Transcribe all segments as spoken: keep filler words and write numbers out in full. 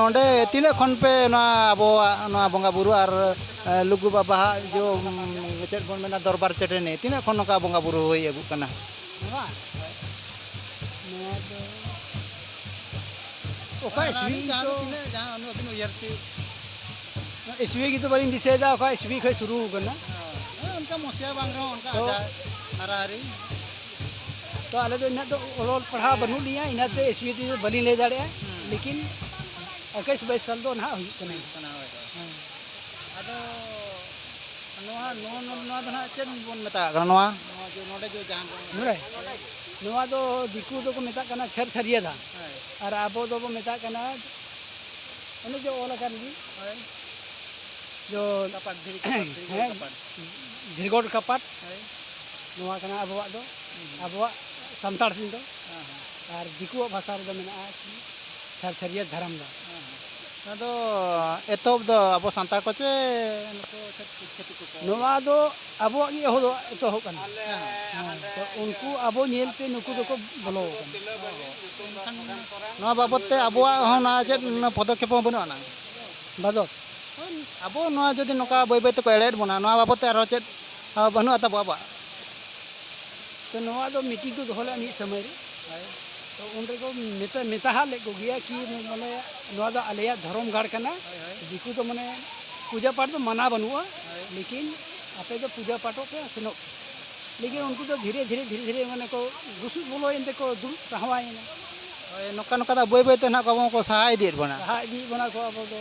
ᱱᱚᱰᱮ ᱛᱤᱱᱟᱹᱜ ᱠᱷᱚᱱ ᱯᱮ ᱱᱚᱣᱟ ᱟᱵᱚᱣᱟᱜ ᱱᱚᱣᱟ ᱵᱚᱸᱜᱟ ᱵᱩᱨᱩ ᱟᱨ, ᱮ, ᱞᱩᱜᱩ ᱵᱟᱵᱟᱣᱟᱜ ᱡᱚ, ᱩᱢ, ᱪᱮᱫ ᱵᱚᱱ ᱢᱮᱱᱟ, ᱫᱚᱨᱵᱟᱨ ᱪᱟᱹᱴᱟᱹᱱᱤ, ᱛᱤᱱᱟᱹᱜ ᱠᱷᱚᱱ ᱱᱚᱝᱠᱟ ᱵᱚᱸᱜᱟ ᱵᱩᱨᱩ ᱦᱩᱭ ᱟᱹᱜᱩᱜ ᱠᱟᱱᱟ? ᱱᱚᱣᱟ? ᱱᱚᱣᱟ ᱫᱚ ᱚᱠᱟ ᱚᱱᱟ ᱤᱥᱣᱤ ᱡᱟᱦᱟᱸ ᱫᱚ ᱫᱚ ᱛᱤᱱᱟᱹᱜ, ᱡᱟᱦᱟᱸ ᱟᱹᱵᱤᱱ ᱩᱭᱦᱟᱹᱨ ᱛᱤᱭᱳᱜ᱾ ᱤᱥᱣᱤ ᱜᱮᱛᱚ ᱵᱟᱹᱞᱤᱧ ᱫᱤᱥᱟᱹᱭᱮᱫᱟ, ᱚᱠᱟ ᱤᱥᱣᱤ ᱠᱷᱚᱱ ᱥᱩᱨᱩ ᱟᱠᱟᱱᱟ᱾ ᱦᱮᱸ, ᱚᱱᱠᱟ ᱢᱚᱥᱤᱭᱟ ᱵᱟᱝ ᱨᱮᱦᱚᱸ ᱚᱱᱠᱟ ᱛᱚ, ᱟᱡᱟᱜ ᱦᱟᱨᱟ ᱦᱟᱨᱤ᱾ ᱛᱚ ᱟᱞᱮ ᱫᱚ ᱤᱱᱟᱹᱜ ᱫᱚ ᱚᱞᱚᱜ ᱯᱟᱲᱦᱟᱣ ᱵᱟᱹᱱᱩᱜ ᱞᱤᱧᱟ, ᱤᱱᱟᱹᱛᱮ ᱤᱥᱣᱤ ᱫᱚ ᱵᱟᱹᱞᱤᱧ ᱞᱟᱹᱭ ᱫᱟᱲᱮᱭᱟᱜᱼᱟ, ᱦᱩᱸ᱾ ᱞᱮᱠᱤᱱ ᱮᱠᱟᱭᱤᱥ ᱵᱟᱭᱤᱥ ᱥᱟᱞ ᱫᱚ ᱱᱟᱦᱟᱜ ᱦᱩᱭᱩᱜ ᱠᱟᱱᱟ᱾ ᱦᱩᱭᱩᱜ ᱠᱟᱱᱟ, ᱦᱳᱭ, ᱦᱳᱭ᱾ ᱦᱮᱸ᱾ ᱟᱫᱚ ᱱᱚᱣᱟ, ᱱᱚᱣᱟ, ᱱᱚᱣᱟ, ᱱᱚᱣᱟ ᱫᱚ ᱱᱟᱦᱟᱜ ᱪᱮᱫ ᱵᱚᱱ ᱢᱮᱛᱟᱜ ᱠᱟᱱᱟ ᱱᱚᱣᱟ? ᱱᱚᱣᱟ ᱡᱮ ᱱᱚᱰᱮ ᱡᱮ ᱡᱟᱦᱟᱸ ᱵᱚᱱ ᱱᱚᱰᱮ? ᱱᱚᱣᱟ ᱫᱚ ᱫᱤᱠᱩ ᱫᱚᱠᱚ ᱢᱮᱛᱟᱜ ᱠᱟᱱᱟ ᱪᱷᱟᱹᱨ ᱪᱷᱟᱹᱨᱤᱭᱟᱹ ᱫᱷᱟᱨ᱾ ᱦᱮᱸ᱾ ᱟᱨ ᱟᱵᱚ ᱫᱚᱵᱚ ᱢᱮᱛᱟᱜ ᱠᱟᱱᱟ ᱚᱱᱮ ᱡᱮ ᱚᱞ ᱟᱠᱟᱱ ᱜᱮ᱾ ᱦᱳᱭ᱾ ᱡᱚ ᱠᱟᱯᱟᱴ, ᱫᱷᱤᱨᱤ ᱠᱟᱯᱟᱴ, ᱫᱷᱤᱨᱤ ᱜᱚᱲ ᱦᱮᱸ, ᱠᱟᱯᱟᱴ᱾ ᱫᱷᱤᱨᱤ ᱜᱚᱲ ᱠᱟᱯᱟᱴ᱾ ᱦᱳᱭ᱾ ᱱᱚᱣᱟ ᱠᱟᱱᱟ ᱟᱵᱚᱣᱟᱜ ᱫᱚ, ᱦᱩᱸ᱾ ᱟᱵᱚᱣᱟᱜ ᱥᱟᱱᱛᱟᱲ ᱥᱮᱱ ᱫᱚ᱾ ᱦᱮᱸ, ᱦᱮᱸ᱾ ᱟᱨ ᱫᱤᱠᱩᱣᱟᱜ ᱵᱷᱟᱥᱟ ᱨᱮᱫᱚ ᱢᱮᱱᱟᱜᱼᱟ ᱪᱷᱟᱨ ᱪᱷᱟᱹᱨᱤᱭᱟᱹ ᱫᱷᱟᱨᱟᱢ ᱫᱚ᱾ ᱦᱮᱸ, ᱦᱮᱸ᱾ ᱚᱱᱟ ᱫᱚ ᱮᱛᱚᱦᱚᱵ ᱫᱚ ᱟᱵᱚ ᱥᱟᱱᱛᱟᱲ ᱠᱚ ᱪᱮ ᱱᱩᱠᱩ ᱪᱷᱟᱹᱛᱤᱠ, ᱪᱷᱟᱹᱛᱤᱠ ᱠᱚᱠᱚ? ᱱᱚᱣᱟ ᱫᱚ ᱟᱵᱚᱣᱟᱜ ᱜᱮ ᱮᱦᱚᱵ ᱫᱚ, ᱮᱛᱚᱦᱚᱵ ᱠᱟᱱᱟ᱾ ᱦᱮᱸ᱾ ᱦᱮᱸ, ᱛᱚ ᱩᱱᱠᱩ ᱟᱵᱚ ᱧᱮᱞᱛᱮ ᱱᱩᱠᱩ ᱫᱚᱠᱚ ᱵᱚᱞᱚ ᱟᱠᱟᱱᱟ᱾ ᱮᱱᱠᱷᱟᱱ ᱱᱚᱣᱟ ᱵᱟᱵᱚᱫ ᱛᱮ ᱟᱵᱚᱣᱟᱜ ᱦᱚᱸ ᱚᱱᱟ ᱪᱮᱫ ᱯᱚᱫᱚᱠᱷᱮᱯ ᱦᱚᱸ ᱵᱟᱹᱱᱩᱜ ᱟᱱᱟ? ᱵᱟᱫᱚ᱾ ᱟᱵᱚ ᱱᱚᱣᱟ ᱡᱩᱫᱤ ᱱᱚᱝᱠᱟ ᱵᱟᱹᱭ ᱵᱟᱹᱭ ᱛᱮᱠᱚ ᱮᱲᱮᱭᱮᱫ ᱵᱚᱱᱟ, ᱱᱚᱣᱟ ᱵᱟᱵᱚᱫ ᱛᱮ ᱟᱨᱦᱚᱸ ᱪᱮᱫ, ᱟ, ᱵᱟᱹᱱᱩᱜᱼᱟ ᱛᱟᱵᱚ ᱟᱵᱚᱣᱟᱜ? ᱛᱚ ᱱᱚᱣᱟ ᱫᱚ ᱢᱤᱴᱤᱝ ᱠᱚ ᱫᱚᱦᱚ ᱞᱮᱫᱼᱟ ᱢᱤᱫ ᱥᱚᱢᱚᱭ ᱨᱮ᱾ ᱦᱳᱭ᱾ ᱛᱚ ᱩᱱ ᱨᱮᱠᱚ ᱢᱮᱛᱟ, ᱢᱮᱛᱟᱦᱟᱜ ᱞᱮᱫ ᱠᱚᱜᱮᱭᱟ ᱠᱤ ᱢᱟᱱᱮ ᱱᱚᱣᱟ ᱫᱚ ᱟᱞᱮᱭᱟᱜ ᱫᱷᱚᱨᱚᱢ ᱜᱟᱲ ᱠᱟᱱᱟ᱾ ᱦᱳᱭ, ᱦᱳᱭ᱾ ᱫᱤᱠᱩ ᱫᱚ ᱢᱟᱱᱮ ᱯᱩᱡᱟᱹ ᱯᱟᱴ ᱫᱚ ᱢᱟᱱᱟ ᱵᱟᱹᱱᱩᱜᱼᱟ, ᱦᱳᱭ᱾ ᱞᱮᱠᱤᱱ ᱟᱯᱮ ᱫᱚ ᱯᱩᱡᱟᱹ ᱯᱟᱴᱚᱜ ᱯᱮ ᱟᱨ ᱥᱮᱱᱚᱜ ᱯᱮ᱾ ᱞᱮᱠᱤᱱ ᱩᱱᱠᱩ ᱫᱚ ᱫᱷᱤᱨᱮ ᱫᱷᱤᱨᱮ, ᱫᱷᱤᱨᱮ ᱫᱷᱤᱨᱮ ᱢᱟᱱᱮ ᱠᱚ ᱵᱩᱥᱩᱵ ᱵᱚᱞᱚᱭᱮᱱ ᱛᱮᱠᱚ ᱫᱩᱲᱩᱵ ᱴᱟᱦᱣᱟᱭᱮᱱᱟ᱾ ᱦᱳᱭ, ᱱᱚᱝᱠᱟ ᱱᱚᱝᱠᱟ ᱫᱚ ᱵᱟᱹᱭ ᱵᱟᱹᱭ ᱛᱮ ᱱᱟᱦᱟᱜ ᱟᱵᱚ ᱠᱚ ᱥᱟᱦᱟ ᱤᱫᱤᱭᱮᱫ ᱵᱚᱱᱟ᱾ ᱥᱟᱦᱟ ᱤᱫᱤᱭᱮᱫ ᱵᱚᱱᱟ ᱠᱚ ᱟᱵᱚ ᱫᱚ᱾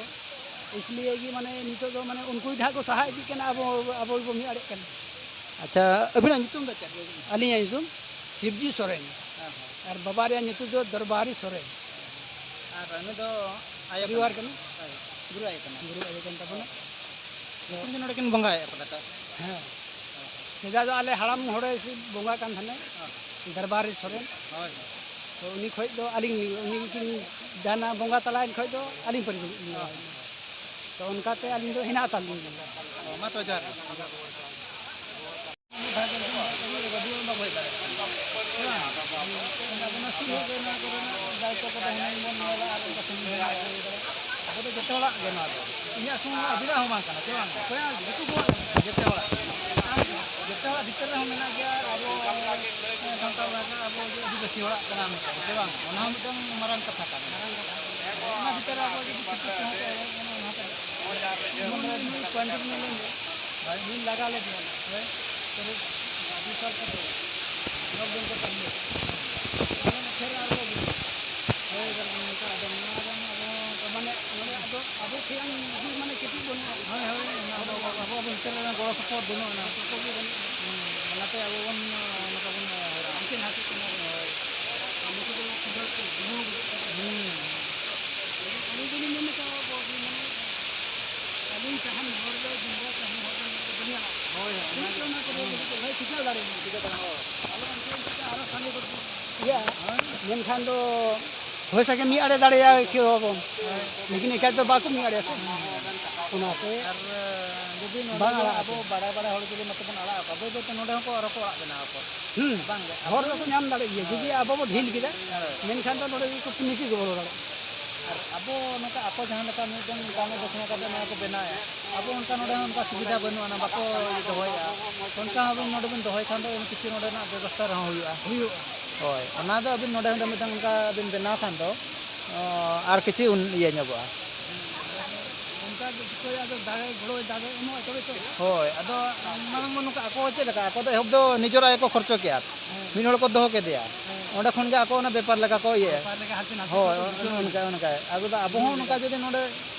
ᱤᱥᱞᱤᱭᱮ ᱜᱮ ᱢᱟᱱᱮ ᱱᱤᱛᱚᱜ ᱫᱚ ᱢᱟᱱᱮ ᱩᱱᱠᱩ ᱜᱮ ᱦᱟᱸᱜ ᱠᱚ ᱥᱟᱦᱟ ᱤᱫᱤᱜ ᱠᱟᱱᱟ, ᱟᱵᱚ, ᱟᱵᱚ ᱜᱮᱵᱚ ᱢᱤᱫ ᱟᱲᱮᱜ ᱠᱟᱱᱟ᱾ ᱟᱪᱪᱷᱟ, ᱟᱹᱵᱤᱱᱟᱜ ᱧᱩᱛᱩᱢ ᱫᱚ ᱪᱮᱫ? ᱟᱹᱞᱤᱧᱟᱜ ᱧᱩᱛᱩᱢ ᱥᱤᱵᱽᱡᱤ ᱥᱚᱨᱮᱱ᱾ ᱦᱮᱸ, ᱦᱮᱸ᱾ ᱟᱨ ᱵᱟᱵᱟ ᱨᱮᱭᱟᱜ ᱧᱩᱛᱩᱢ ᱫᱚ ᱫᱚᱨᱵᱟᱨᱤ ᱥᱚᱨᱮᱱ᱾ ᱟᱨ ᱩᱱᱤ ᱫᱚ ᱟᱭᱳ ᱯᱚᱨᱤᱵᱟᱨ ᱠᱟᱱᱟ᱾ ᱠᱟᱱᱟ? ᱦᱳᱭ, ᱜᱩᱨᱩ ᱟᱭᱳ ᱠᱟᱱᱟ᱾ ᱜᱩᱨᱩ ᱟᱭᱳ ᱠᱟᱱ ᱛᱟᱵᱚᱱᱟ᱾ ᱱᱩᱠᱤᱱ ᱜᱮ ᱱᱚᱰᱮ ᱠᱤᱱ ᱵᱚᱸᱜᱟᱭᱮᱫ ᱯᱟᱞᱮ ᱛᱚ? ᱦᱮᱸ᱾ ᱥᱮᱫᱟᱭ ᱫᱚ ᱟᱞᱮ ᱦᱟᱲᱟᱢ ᱦᱚᱲᱮ ᱵᱚᱸᱜᱟ ᱠᱟᱱ ᱛᱟᱦᱮᱱᱟ, ᱦᱚᱸ᱾ ᱫᱚᱨᱵᱟᱨᱤ ᱥᱚᱨᱮᱱ᱾ ᱦᱳᱭ, ᱦᱳᱭ᱾ ᱛᱚ ᱩᱱᱤ ᱠᱷᱚᱡ ᱫᱚ ᱟᱹᱞᱤᱧ, ᱩᱱᱤ ᱠᱤᱱ ᱡᱟᱦᱟᱱᱟᱜ ᱵᱚᱸᱜᱟ ᱛᱟᱞᱟᱭᱮᱱ ᱠᱷᱚᱡ ᱫᱚ ᱟᱹᱞᱤᱧ ᱯᱟᱹᱨᱤᱥ ᱞᱤᱧ ᱦᱚᱸ, ᱦᱚᱸ᱾ ᱛᱚ ᱚᱱᱠᱟᱛᱮ ᱟᱹᱞᱤᱧ ᱫᱚ ᱦᱮᱱᱟᱜ ᱛᱟᱹᱞᱤᱧ ᱜᱮᱭᱟ᱾ ᱦᱚᱸ, ᱢᱟ ᱛᱚᱵᱮ ᱡᱚᱦᱟᱨ ᱜᱮ᱾ ᱟᱵᱚ ᱱᱟᱥᱮ ᱧᱚᱜ ᱜᱮ ᱱᱚᱣᱟ ᱠᱚᱨᱮᱱᱟᱜ ᱫᱟᱭᱤᱛᱛᱚ ᱠᱚ ᱛᱟᱦᱮᱱᱟ, ᱡᱮᱢᱚᱱ ᱱᱚᱣᱟ ᱫᱚ ᱟᱨ ᱚᱱᱠᱟ ᱥᱟᱺᱜᱤᱧ ᱥᱮᱱ ᱵᱟᱭ ᱤᱫᱤ ᱫᱟᱲᱮᱭᱟᱜᱼᱟ᱾ ᱡᱚᱛᱚ ᱦᱚᱲᱟᱜ ᱜᱮ ᱱᱚᱣᱟ ᱫᱚ᱾ ᱤᱧᱟᱹᱜ ᱥᱩᱢᱩᱝ ᱟᱜ ᱵᱮᱱᱟᱣ ᱦᱚᱸ ᱵᱟᱝ ᱠᱟᱱᱟ, ᱪᱮ ᱵᱟᱝ? ᱚᱠᱚᱭᱟᱜ? ᱡᱚᱛᱚ ᱦᱚᱲᱟᱜ᱾ ᱟᱨ ᱡᱚᱛᱚ ᱦᱚᱲᱟᱜ ᱵᱷᱤᱛᱟᱹᱨ ᱨᱮᱦᱚᱸ ᱢᱮᱱᱟᱜ ᱜᱮᱭᱟ ᱟᱵᱚ, ᱮ, ᱥᱟᱱᱛᱟᱲ ᱞᱮᱠᱟ ᱟᱵᱚ ᱡᱮ ᱟᱹᱫᱤᱵᱟᱹᱥᱤ ᱦᱚᱲᱟᱜ ᱠᱟᱱᱟ ᱢᱤᱫᱴᱟᱝ, ᱪᱮ ᱵᱟᱝ? ᱚᱱᱟ ᱦᱚᱸ ᱢᱤᱫᱴᱟᱝ ᱢᱟᱨᱟᱝ ᱠᱟᱛᱷᱟ ᱠᱟᱱᱟ᱾ ᱚᱱᱟ ᱵᱷᱤᱛᱟᱹᱨ ᱨᱮ ᱟᱵᱚ ᱡᱩᱫᱤ ᱥᱤᱠᱠᱷᱤᱛ ᱠᱚᱦᱚᱸ ᱠᱚ ᱮᱱᱮᱡ ᱠᱟᱱᱟ, ᱚᱱᱟ ᱦᱚᱸ ᱡᱮᱢᱚᱱ ᱱᱩᱭ ᱯᱚᱱᱰᱤᱛ ᱧᱮᱞ ᱢᱮ, ᱵᱷᱟᱭ, ᱩᱱᱤ ᱞᱟᱜᱟ ᱞᱮᱫᱮᱭᱟ, ᱦᱳᱭ, ᱛᱚᱵᱮ ᱟᱹᱰᱤ ᱥᱟᱞ ᱠᱟᱛᱮ ᱱᱚ ᱫᱤᱱ ᱠᱚ ᱛᱟᱦᱮᱸ᱾ ᱟᱫᱚ ᱯᱷᱮᱨ ᱟᱨᱦᱚᱸ ᱦᱳᱭ, ᱮᱵᱟᱨ ᱱᱚᱝᱠᱟ ᱟᱫᱚ ᱱᱚᱣᱟ ᱨᱮᱱ ᱟᱵᱚ ᱢᱟᱱᱮ ᱱᱚᱰᱮ ᱟᱫᱚ ᱟᱵᱚ ᱴᱷᱮᱱ ᱡᱩᱫᱤ ᱢᱟᱱᱮ ᱠᱟᱹᱴᱤᱡ ᱵᱚᱱ ᱦᱳᱭ, ᱦᱳᱭ, ᱚᱱᱟ ᱫᱚ ᱟᱵᱚ, ᱟᱵᱚ ᱵᱷᱤᱛᱤᱨ ᱨᱮ ᱜᱚᱲᱚ ᱥᱚᱯᱚᱦᱚᱫ ᱵᱟᱹᱱᱩᱜ ᱟᱱᱟ᱾ ᱥᱚᱯᱚᱦᱚᱫ ᱜᱮ ᱵᱟᱹᱱᱩᱜ ᱟᱱᱟ᱾ ᱦᱩᱸ, ᱚᱱᱟᱛᱮ ᱟᱵᱚ ᱵᱚᱱ, ᱱᱚᱝᱠᱟ ᱵᱚᱱ ᱦᱟᱱᱛᱮ ᱱᱟᱛᱮᱜ ᱠᱟᱱᱟ ᱵᱚᱱ᱾ ᱦᱳᱭ᱾ ᱟᱨ ᱱᱩᱠᱩ ᱫᱚ ᱠᱷᱩᱵ ᱠᱚ ᱵᱩᱡᱷᱟᱹᱣ ᱜᱚᱫᱚᱜ ᱠᱟᱱᱟ᱾ ᱦᱩᱸ᱾ ᱟᱹᱞᱤᱧ ᱫᱚᱞᱤᱧ ᱢᱮᱱ ᱠᱟᱜᱼᱟ, ᱟᱵᱚ ᱜᱮ ᱢᱟᱱᱮ ᱟᱹᱞᱤᱧ ᱛᱟᱦᱮᱱ ᱦᱚᱲ ᱫᱚ ᱡᱩᱫᱟᱹ, ᱛᱟᱦᱮᱱ ᱦᱚᱲ ᱫᱚ ᱡᱩᱫᱟᱹ ᱜᱮᱭᱟ᱾ ᱦᱳᱭ, ᱦᱳᱭ, ᱴᱷᱤᱠ ᱜᱮᱭᱟ, ᱚᱱᱟ ᱠᱚᱫᱚ ᱠᱟᱹᱴᱤᱡ ᱞᱟᱹᱭ ᱴᱷᱤᱠᱟᱹ ᱫᱟᱲᱮᱭᱟᱜᱼᱟ᱾ ᱴᱷᱤᱠᱟᱹ ᱫᱟᱲᱮᱭᱟᱜᱼᱟ, ᱦᱳᱭ᱾ ᱟᱞᱮ ᱚᱱᱛᱮ ᱚᱱᱛᱮ ᱛᱮ ᱟᱨᱚ ᱥᱟᱸᱜᱮ ᱠᱚ ᱤᱭᱟᱹ, ᱢᱮᱱᱠᱷᱟᱱ ᱫᱚ ᱦᱳᱭ ᱥᱟᱸᱜᱮ ᱢᱤᱫ ᱟᱲᱮ ᱫᱟᱲᱮᱭᱟᱜᱼᱟ ᱠᱮᱣ ᱟᱵᱚᱱ᱾ ᱦᱳᱭ᱾ ᱞᱮᱠᱤᱱ ᱮᱠᱟᱞ ᱫᱚ ᱵᱟᱠᱚ ᱢᱤᱫ ᱟᱲᱮᱭᱟ ᱥᱮ᱾ ᱚᱱᱟᱛᱮ ᱟᱨ ᱡᱩᱫᱤ ᱱᱚᱰᱮ ᱵᱟᱝ ᱫᱚ ᱟᱲᱟᱜ ᱟᱵᱚ ᱟᱠᱚ᱾ ᱵᱟᱲᱟᱭ ᱵᱟᱲᱟᱭ ᱦᱚᱲ ᱡᱩᱫᱤ ᱱᱚᱛᱮ ᱵᱚᱱ ᱟᱲᱟᱜ ᱟᱠᱚᱣᱟ, ᱵᱟᱹᱭ ᱵᱟᱹᱭ ᱛᱮ ᱱᱚᱰᱮ ᱦᱚᱸᱠᱚ ᱟᱨᱚ ᱠᱚ ᱚᱲᱟᱜ ᱵᱮᱱᱟᱣ ᱟᱠᱚ᱾ ᱦᱩᱸ᱾ ᱵᱟᱝ ᱜᱮ, ᱦᱚᱲ ᱟᱵᱚ ᱫᱚᱠᱚ ᱧᱟᱢ ᱫᱟᱲᱮᱜ ᱜᱮᱭᱟ, ᱡᱩᱫᱤ ᱦᱳᱭ᱾ ᱟᱵᱚ ᱵᱚ ᱰᱷᱤᱞ ᱠᱮᱫᱟ, ᱦᱳᱭ᱾ ᱢᱮᱱᱠᱷᱟᱱ ᱫᱚ ᱱᱚᱰᱮ ᱜᱮᱠᱚ ᱱᱤᱛᱤ ᱜᱮ ᱵᱚᱞᱚ ᱫᱟᱲᱮᱭᱟᱜᱼᱟ᱾ ᱟᱨ ᱟᱵᱚ ᱱᱚᱝᱠᱟ ᱟᱠᱚ ᱡᱟᱦᱟᱸ ᱞᱮᱠᱟ ᱢᱤᱫᱴᱮᱱ ᱫᱟᱢᱮ ᱫᱚᱠᱷᱱᱟ ᱠᱟᱛᱮ ᱱᱚᱣᱟ ᱠᱚ ᱵᱮᱱᱟᱣᱮᱫᱼᱟ, ᱟᱵᱚ ᱚᱱᱠᱟ ᱱᱚᱰᱮ ᱦᱚᱸ ᱚᱱᱠᱟ ᱥᱩᱵᱤᱫᱷᱟ ᱵᱟᱹᱱᱩᱜ ᱟᱱᱟ, ᱵᱟᱠᱚ ᱫᱚᱦᱚᱭᱮᱫᱼᱟ᱾ ᱚᱱᱠᱟ ᱟᱵᱤᱱ ᱱᱚᱰᱮ ᱵᱤᱱ ᱫᱚᱦᱚᱭ ᱠᱷᱟᱱ ᱫᱚ ᱠᱤᱪᱷᱩ ᱱᱚᱰᱮᱱᱟᱜ ᱵᱮᱵᱚᱥᱛᱷᱟ ᱨᱮᱦᱚᱸ ᱦᱩᱭᱩᱜᱼᱟ᱾ ᱦᱩᱭᱩᱜᱼᱟ᱾ ᱦᱳᱭ, ᱚᱱᱟ ᱫᱚ ᱟᱹᱵᱤᱱ ᱱᱚᱰᱮ ᱦᱚᱸ ᱢᱤᱫᱴᱟᱝ ᱚᱱᱠᱟ ᱵᱤᱱ ᱵᱮᱱᱟᱣ ᱠᱷᱟᱱ ᱫᱚ, ᱚ, ᱟᱨ ᱠᱤᱪᱷᱩ ᱩᱱ-, ᱤᱭᱟᱹ ᱧᱚᱜᱚᱜᱼᱟ᱾ ᱚᱱᱠᱟ ᱜᱮ ᱡᱚᱛᱚᱭ ᱟᱫᱚ ᱫᱟᱲᱮ, ᱜᱚᱲᱚᱭ ᱫᱟᱲᱮ ᱮᱢᱚᱜᱼᱟ ᱛᱚᱵᱮ ᱛᱚ᱾ ᱦᱳᱭ, ᱟᱫᱚ ᱢᱟᱲᱟᱝ ᱢᱟ ᱱᱚᱝᱠᱟ ᱟᱠᱚ ᱪᱮᱫ ᱞᱮᱠᱟ, ᱟᱠᱚ ᱫᱚ ᱮᱦᱚᱵ ᱫᱚ ᱱᱤᱡᱮᱨᱟᱜ ᱜᱮᱠᱚ ᱠᱷᱚᱨᱪᱚ ᱠᱮᱜᱼᱟ᱾ ᱦᱮᱸ᱾ ᱢᱤᱫ ᱦᱚᱲ ᱠᱚ ᱫᱚᱦᱚ ᱠᱮᱫᱮᱭᱟ᱾ ᱦᱮᱸ᱾ ᱚᱸᱰᱮ ᱠᱷᱚᱱ ᱜᱮ ᱟᱠᱚ ᱚᱱᱟ ᱵᱮᱯᱟᱨ ᱞᱮᱠᱟ ᱠᱚ ᱤᱭᱟᱹᱭᱟ᱾ ᱵᱮᱯᱟᱨ ᱞᱮᱠᱟ ᱦᱟᱱᱛᱮ ᱱᱟᱛᱮ ᱦᱳᱭ, ᱠᱚ ᱚᱱ-, ᱚᱱᱠᱟ, ᱚᱱᱠᱟ᱾ ᱟᱫᱚ ᱟᱵᱚ ᱦᱚᱸ ᱱᱚᱝᱠᱟ ᱡᱩᱫᱤ ᱱᱚᱰᱮ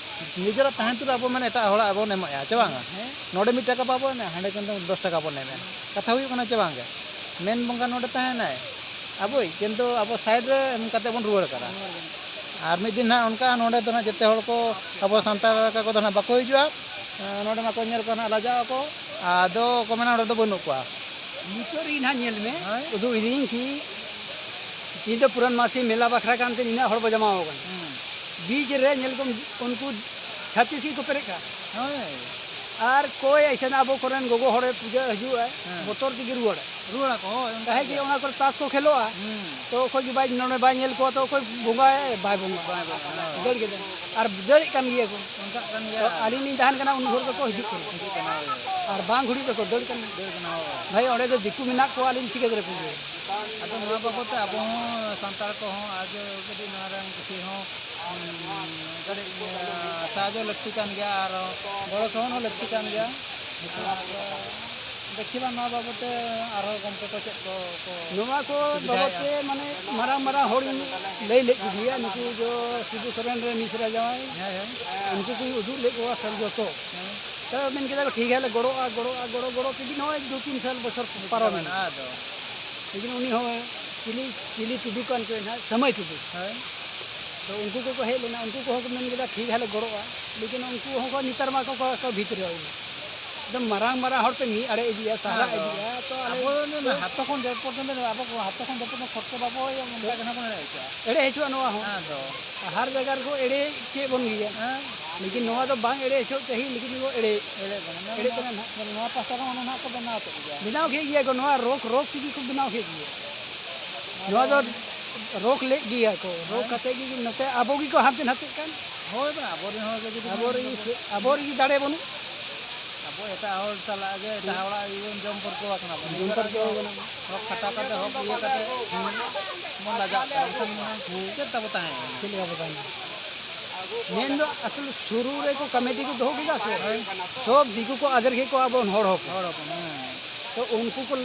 ᱱᱤᱡᱮᱨᱟᱜ ᱛᱟᱦᱮᱱ ᱛᱩᱞᱩᱡ ᱟᱵᱚ ᱢᱟᱱᱮ ᱮᱴᱟᱜ ᱦᱚᱲᱟᱜ ᱵᱚᱱ ᱮᱢᱚᱜᱼᱟ, ᱪᱮ ᱵᱟᱝᱟ? ᱦᱮᱸ᱾ ᱱᱚᱰᱮ ᱢᱤᱫ ᱴᱟᱠᱟ ᱵᱟᱵᱚ ᱮᱢᱟ, ᱦᱟᱸᱰᱮ ᱠᱷᱚᱱ ᱫᱚ ᱫᱚᱥ ᱴᱟᱠᱟ ᱵᱚᱱ ᱮᱢᱟ᱾ ᱠᱟᱛᱷᱟ ᱦᱩᱭᱩᱜ ᱠᱟᱱᱟ ᱪᱮ ᱵᱟᱝᱜᱮ? ᱢᱮᱱ ᱵᱚᱸᱜᱟ ᱱᱚᱰᱮ ᱛᱟᱦᱮᱱᱟᱭ, ᱟᱵᱚᱭᱤᱡ, ᱠᱤᱱᱛᱩ ᱟᱵᱚ side ᱨᱮ ᱮᱢ ᱠᱟᱛᱮ ᱵᱚᱱ ᱨᱩᱣᱟᱹᱲ ᱠᱟᱱᱟ᱾ ᱟᱨ ᱢᱤᱫ ᱫᱤᱱ ᱦᱟᱸᱜ ᱚᱱᱠᱟ ᱱᱚᱰᱮ ᱫᱚ ᱦᱟᱸᱜ ᱡᱮᱛᱮ ᱦᱚᱲ ᱠᱚ, ᱟᱵᱚ ᱥᱟᱱᱛᱟᱲ ᱞᱮᱠᱟ ᱠᱚᱫᱚ ᱦᱟᱸᱜ ᱵᱟᱠᱚ ᱦᱤᱡᱩᱜᱼᱟ᱾ ᱱᱚᱰᱮ ᱢᱟᱠᱚ ᱧᱮᱞ ᱠᱚᱣᱟ ᱦᱟᱸᱜ, ᱞᱟᱡᱟᱜ ᱟᱠᱚ, ᱟᱫᱚ ᱠᱚ ᱢᱮᱱᱟ, "ᱱᱚᱰᱮ ᱫᱚ ᱵᱟᱹᱱᱩᱜ ᱠᱚᱣᱟ᱾" ᱱᱤᱛᱚᱜ ᱨᱮ ᱱᱟᱦᱟᱜ ᱧᱮᱞ ᱢᱮ, ᱦᱳᱭ᱾ ᱩᱫᱩᱜ ᱤᱫᱤᱭᱟᱹᱧ ᱠᱤ ᱤᱧ ᱫᱚ ᱯᱩᱨᱟᱱ ᱢᱟᱥᱤ ᱢᱮᱞᱟ ᱵᱟᱠᱷᱨᱟ ᱠᱟᱱᱛᱮ ᱱᱤᱱᱟᱹᱜ ᱦᱚᱲ ᱵᱚ ᱡᱟᱢᱟ ᱟᱠᱟᱱᱟ᱾ ᱦᱩᱸ᱾ ᱵᱤᱪ ᱨᱮ ᱧᱮᱞ ᱠᱚᱢ, ᱩᱱᱠᱩ ᱪᱷᱟᱹᱛᱤᱠ ᱜᱮᱠᱚ ᱯᱮᱨᱮᱡ ᱠᱟᱜᱼᱟ᱾ ᱦᱳᱭ᱾ ᱟᱨ ᱠᱚᱭ ᱟᱭᱥᱮᱱ ᱟᱵᱚ ᱠᱚᱨᱮᱱ ᱜᱚᱜᱚ ᱦᱚᱲᱮ ᱯᱩᱡᱟᱹ ᱦᱤᱡᱩᱜᱼᱟᱭ, ᱦᱮᱸ᱾ ᱵᱚᱛᱚᱨ ᱛᱮᱜᱮ ᱨᱩᱣᱟᱹᱲᱟᱭ᱾ ᱨᱩᱣᱟᱹᱲ ᱟᱠᱚ, ᱦᱳᱭ, ᱚᱱᱠᱟ ᱡᱟᱦᱟᱸᱭ ᱜᱮ ᱜᱮ᱾ ᱚᱱᱟ ᱠᱚᱨᱮ ᱛᱟᱥ ᱠᱚ ᱠᱷᱮᱞᱳᱜᱼᱟ, ᱦᱩᱸ᱾ ᱛᱚ ᱚᱠᱚᱭ ᱜᱮ ᱵᱟᱭ, ᱱᱚᱰᱮ ᱵᱟᱭ ᱧᱮᱞ ᱠᱚᱣᱟ, ᱛᱚ ᱚᱠᱚᱭ ᱵᱚᱸᱜᱟᱭ? ᱵᱟᱭ ᱵᱚᱸᱜᱟᱭᱟ᱾ ᱵᱟᱭ ᱵᱚᱸᱜᱟᱭᱟ᱾ ᱫᱟᱹᱲ ᱠᱮᱫᱟ᱾ ᱟᱨ ᱫᱟᱹᱲᱮᱜ ᱠᱟᱱ ᱜᱮᱭᱟ ᱠᱚ᱾ ᱚᱱᱠᱟᱜ ᱠᱟᱱ ᱜᱮᱭᱟ᱾ ᱛᱚ ᱟᱹᱞᱤᱧ ᱞᱤᱧ ᱛᱟᱦᱮᱱ ᱠᱟᱱᱟ, ᱩᱱ ᱵᱷᱳᱨ ᱜᱮᱠᱚ ᱦᱤᱡᱩᱜ ᱠᱟᱱᱟ᱾ ᱦᱤᱡᱩᱜ ᱠᱟᱱᱟ, ᱦᱳᱭ᱾ ᱟᱨ ᱵᱟᱝ ᱜᱷᱩᱲᱤ ᱫᱚᱠᱚ ᱫᱟᱹᱲ ᱠᱟᱱᱟ᱾ ᱫᱟᱹᱲ ᱠᱟᱱᱟ, ᱦᱳᱭ᱾ ᱵᱷᱟᱭ, ᱚᱸᱰᱮ ᱫᱚ ᱫᱤᱠᱩ ᱢᱮᱱᱟᱜ ᱠᱚᱣᱟ, ᱟᱹᱞᱤᱧ ᱪᱤᱠᱟᱹ ᱫᱟᱲᱮ ᱠᱚᱜᱮᱭᱟ? ᱟᱫᱚ ᱱᱚᱣᱟ ᱵᱟᱵᱚᱫ ᱛᱮ ᱟᱵᱚ ᱦᱚᱸ ᱥᱟᱱᱛᱟᱲ ᱠᱚᱦᱚᱸ ᱟᱨ ᱠᱟᱹᱴᱤᱡ ᱱᱚᱣᱟ ᱨᱮᱱ ᱠᱤᱪᱷᱩ ᱦᱚᱸ, ᱩᱸ, ᱠᱟᱹᱴᱤᱡ, ᱮᱸ, ᱥᱟᱦᱟᱡᱽᱡᱚ ᱞᱟᱹᱠᱛᱤ ᱠᱟᱱ ᱜᱮᱭᱟ ᱟᱨ ᱜᱚᱲᱚ ᱥᱚᱦᱚᱫ ᱦᱚᱸ ᱞᱟᱹᱠᱛᱤ ᱠᱟᱱ ᱜᱮᱭᱟ᱾ ᱟᱨ ᱫᱮᱠᱷᱤ ᱵᱟᱝ ᱱᱚᱣᱟ ᱵᱟᱵᱚᱫ ᱛᱮ ᱟᱨᱦᱚᱸ ᱜᱚᱢᱠᱮ ᱠᱚ ᱪᱮᱫ ᱠᱚ ᱠᱚ ᱱᱚᱣᱟ ᱠᱚ ᱵᱟᱵᱚᱫ ᱥᱩᱵᱤᱫᱷᱟᱭᱮᱫᱼᱟ? ᱛᱮ ᱢᱟᱱᱮ ᱢᱟᱨᱟᱝ ᱢᱟᱨᱟᱝ ᱦᱚᱲᱤᱧ ᱞᱟᱹᱭ ᱞᱮᱫ ᱠᱚᱜᱮᱭᱟ, ᱱᱩᱠᱩ ᱫᱚ ᱥᱤᱵᱩ ᱥᱚᱨᱮᱱ ᱨᱮ ᱢᱤᱥᱨᱟ ᱡᱟᱶᱟᱭ, ᱦᱮᱸ, ᱦᱮᱸ᱾ ᱩᱱᱠᱩ ᱠᱚᱧ ᱩᱫᱩᱜ ᱞᱮᱫ ᱠᱚᱣᱟ ᱥᱟᱹᱨᱤ ᱡᱚᱛᱚ᱾ ᱦᱮᱸ᱾ ᱛᱚ ᱢᱮᱱ ᱠᱮᱫᱟ ᱠᱚ, "ᱴᱷᱤᱠ ᱜᱮᱭᱟ, ᱞᱮ ᱜᱚᱲᱚᱜᱼᱟ, ᱜᱚᱲᱚᱜᱼᱟ, ᱜᱚᱲᱚ, ᱜᱚᱲᱚ ᱛᱮᱜᱮ ᱱᱚᱜᱼᱚᱭ ᱫᱩ ᱛᱤᱱ ᱥᱟᱞ ᱵᱚᱪᱷᱚᱨ ᱯᱟᱨᱚᱢ ᱮᱱᱟ᱾ ᱟᱫᱚ ᱞᱮᱠᱤᱱ ᱩᱱᱤ ᱦᱚᱸ ᱪᱤᱞᱤ, ᱪᱤᱞᱤ ᱴᱩᱰᱩ ᱠᱟᱱ ᱪᱚᱭ ᱱᱟᱦᱟᱜ, ᱥᱟᱹᱢᱟᱹᱭ ᱴᱩᱰᱩ᱾ ᱦᱮᱸ᱾ ᱛᱚ ᱩᱱᱠᱩ ᱠᱚᱠᱚ ᱦᱮᱡ ᱞᱮᱱᱟ, ᱩᱱᱠᱩ ᱠᱚᱦᱚᱸ ᱠᱚ ᱢᱮᱱ ᱠᱮᱫᱟ, 'ᱴᱷᱤᱠ ᱜᱮᱭᱟ, ᱞᱮ ᱜᱚᱲᱚᱜᱼᱟ', ᱞᱮᱠᱤᱱ ᱩᱱᱠᱩ ᱦᱚᱸ ᱠᱚ ᱱᱮᱛᱟᱨ ᱢᱟ ᱠᱚ, ᱠᱚ, ᱠᱚ ᱵᱷᱤᱛᱨᱤ ᱮᱠᱫᱚᱢ ᱢᱟᱨᱟᱝ ᱢᱟᱨᱟᱝ ᱦᱚᱲ ᱯᱮ ᱢᱤᱫ ᱟᱲᱮ ᱤᱫᱤᱭᱟ, ᱥᱟᱦᱟ ᱟᱫᱚ ᱤᱫᱤᱭᱟ, ᱛᱚ ᱟᱞᱮ ᱟᱵᱚ ᱫᱚ ᱦᱟᱛᱚ ᱠᱷᱚᱱ ᱡᱚᱛ ᱯᱚᱨᱡᱚᱱᱛᱚ ᱟᱵᱚ ᱠᱚ ᱦᱟᱛᱚ ᱠᱷᱚᱱ ᱡᱚᱛ ᱯᱚᱨᱡᱚᱱᱛᱚ ᱠᱷᱚᱨᱪᱟ ᱵᱟᱵᱚ ᱮᱢ, ᱚᱱᱠᱟ ᱜᱮ ᱱᱟᱜ ᱵᱚᱱ ᱮᱲᱮ ᱦᱚᱪᱚᱜᱼᱟ᱾ ᱮᱲᱮ ᱦᱚᱪᱚᱜᱼᱟ ᱱᱚᱣᱟ ᱦᱚᱸ᱾ ᱟᱫᱚ ᱦᱟᱨ ᱡᱟᱭᱜᱟ ᱨᱮᱠᱚ ᱮᱲᱮ ᱠᱮᱫ ᱵᱚᱱ ᱜᱮᱭᱟ᱾ ᱦᱮᱸ᱾ ᱞᱮᱠᱤᱱ ᱱᱚᱣᱟ ᱫᱚ ᱵᱟᱝ ᱮᱲᱮ ᱦᱚᱪᱚᱜ ᱪᱟᱹᱦᱤ, ᱞᱮᱠᱤᱱ ᱠᱚ ᱮᱲᱮ, ᱮᱲᱮ ᱵᱚᱱᱟ᱾ ᱮᱲᱮ ᱱᱚᱣᱟ, ᱠᱟᱱᱟ ᱱᱟᱦᱟᱜ᱾ ᱱᱚᱣᱟ ᱯᱟᱦᱴᱟ ᱨᱮᱦᱚᱸ ᱚᱱᱟ ᱱᱟᱦᱟᱜ ᱠᱚ ᱵᱮᱱᱟᱣ ᱠᱮᱫ ᱜᱮᱭᱟ᱾ ᱵᱮᱱᱟᱣ ᱠᱮᱫ ᱜᱮᱭᱟ ᱠᱚ, ᱱᱚᱣᱟ ᱨᱳᱠ, ᱨᱳᱠ ᱛᱮᱜᱮ ᱠᱚ ᱵᱮᱱᱟᱣ ᱠᱮᱫ ᱜᱮᱭᱟ᱾ ᱱᱚᱣᱟ ᱫᱚ ᱨᱳᱠ ᱞᱮᱫ ᱜᱮᱭᱟ ᱠᱚ, ᱨᱳᱠ ᱦᱮᱸ᱾ ᱠᱟᱛᱮ ᱜᱮ ᱱᱚᱛᱮ ᱟᱵᱚ ᱜᱮᱠᱚ ᱦᱟᱱᱛᱮ ᱱᱟᱛᱮᱜ ᱠᱟᱱ᱾ ᱦᱳᱭ, ᱵᱟ, ᱟᱵᱚᱨᱮᱱ ᱦᱚᱲ ᱜᱮ ᱡᱩᱫᱤ ᱟᱵᱚ ᱵᱚᱱ ᱨᱮᱜᱮ ᱥᱮ, ᱟᱵᱚ ᱨᱮᱜᱮ ᱫᱟᱲᱮ ᱵᱟᱹᱱᱩᱜ᱾ ᱟᱵᱚ ᱮᱴᱟᱜ ᱦᱚᱲ ᱥᱟᱞᱟᱜ ᱜᱮ, ᱮᱴᱟᱜ ᱦᱚᱲᱟᱜ ᱤᱭᱟᱹ ᱵᱚᱱ ᱡᱚᱢ ᱯᱟᱹᱨᱠᱟᱹᱣ ᱟᱠᱟᱱᱟ ᱵᱚᱱ᱾ ᱡᱚᱢ ᱱᱤᱡᱮᱨᱟᱜ ᱯᱟᱹᱨᱠᱟᱹᱣ ᱜᱮ ᱠᱟᱱᱟ ᱵᱚᱱ᱾ ᱦᱚᱠ ᱠᱷᱟᱴᱟ ᱠᱟᱛᱮ ᱦᱚᱠ ᱤᱭᱟᱹ ᱠᱟᱛᱮ ᱵᱚᱱ ᱞᱟᱡᱟᱜ ᱠᱟᱱᱟ, ᱮᱱᱠᱷᱟᱱ ᱢᱟ ᱦᱩᱸ᱾ ᱪᱮᱫ ᱛᱟᱵᱚ ᱛᱟᱦᱮᱸᱭᱮᱱᱟ? ᱪᱮᱫ ᱞᱮᱠᱟ ᱵᱚ ᱛᱟᱦᱮᱱᱟ? ᱢᱮᱱ ᱫᱚ ᱟᱥᱚᱞ ᱥᱩᱨᱩ ᱨᱮᱠᱚ ᱠᱚᱢᱤᱴᱤ ᱠᱚ ᱫᱚᱦᱚ ᱠᱮᱫᱟ ᱥᱮ, ᱦᱳᱭ᱾ ᱥᱚᱵ ᱫᱤᱠᱩ ᱠᱚ ᱟᱫᱮᱨ ᱠᱮᱫ ᱠᱚᱣᱟ ᱟᱵᱚ ᱦᱚᱲ ᱦᱚᱯᱚᱱ᱾ ᱦᱚᱲ ᱦᱚᱯᱚᱱ, ᱦᱮᱸ᱾ ᱛᱚ ᱩᱱᱠᱩ ᱠᱚ,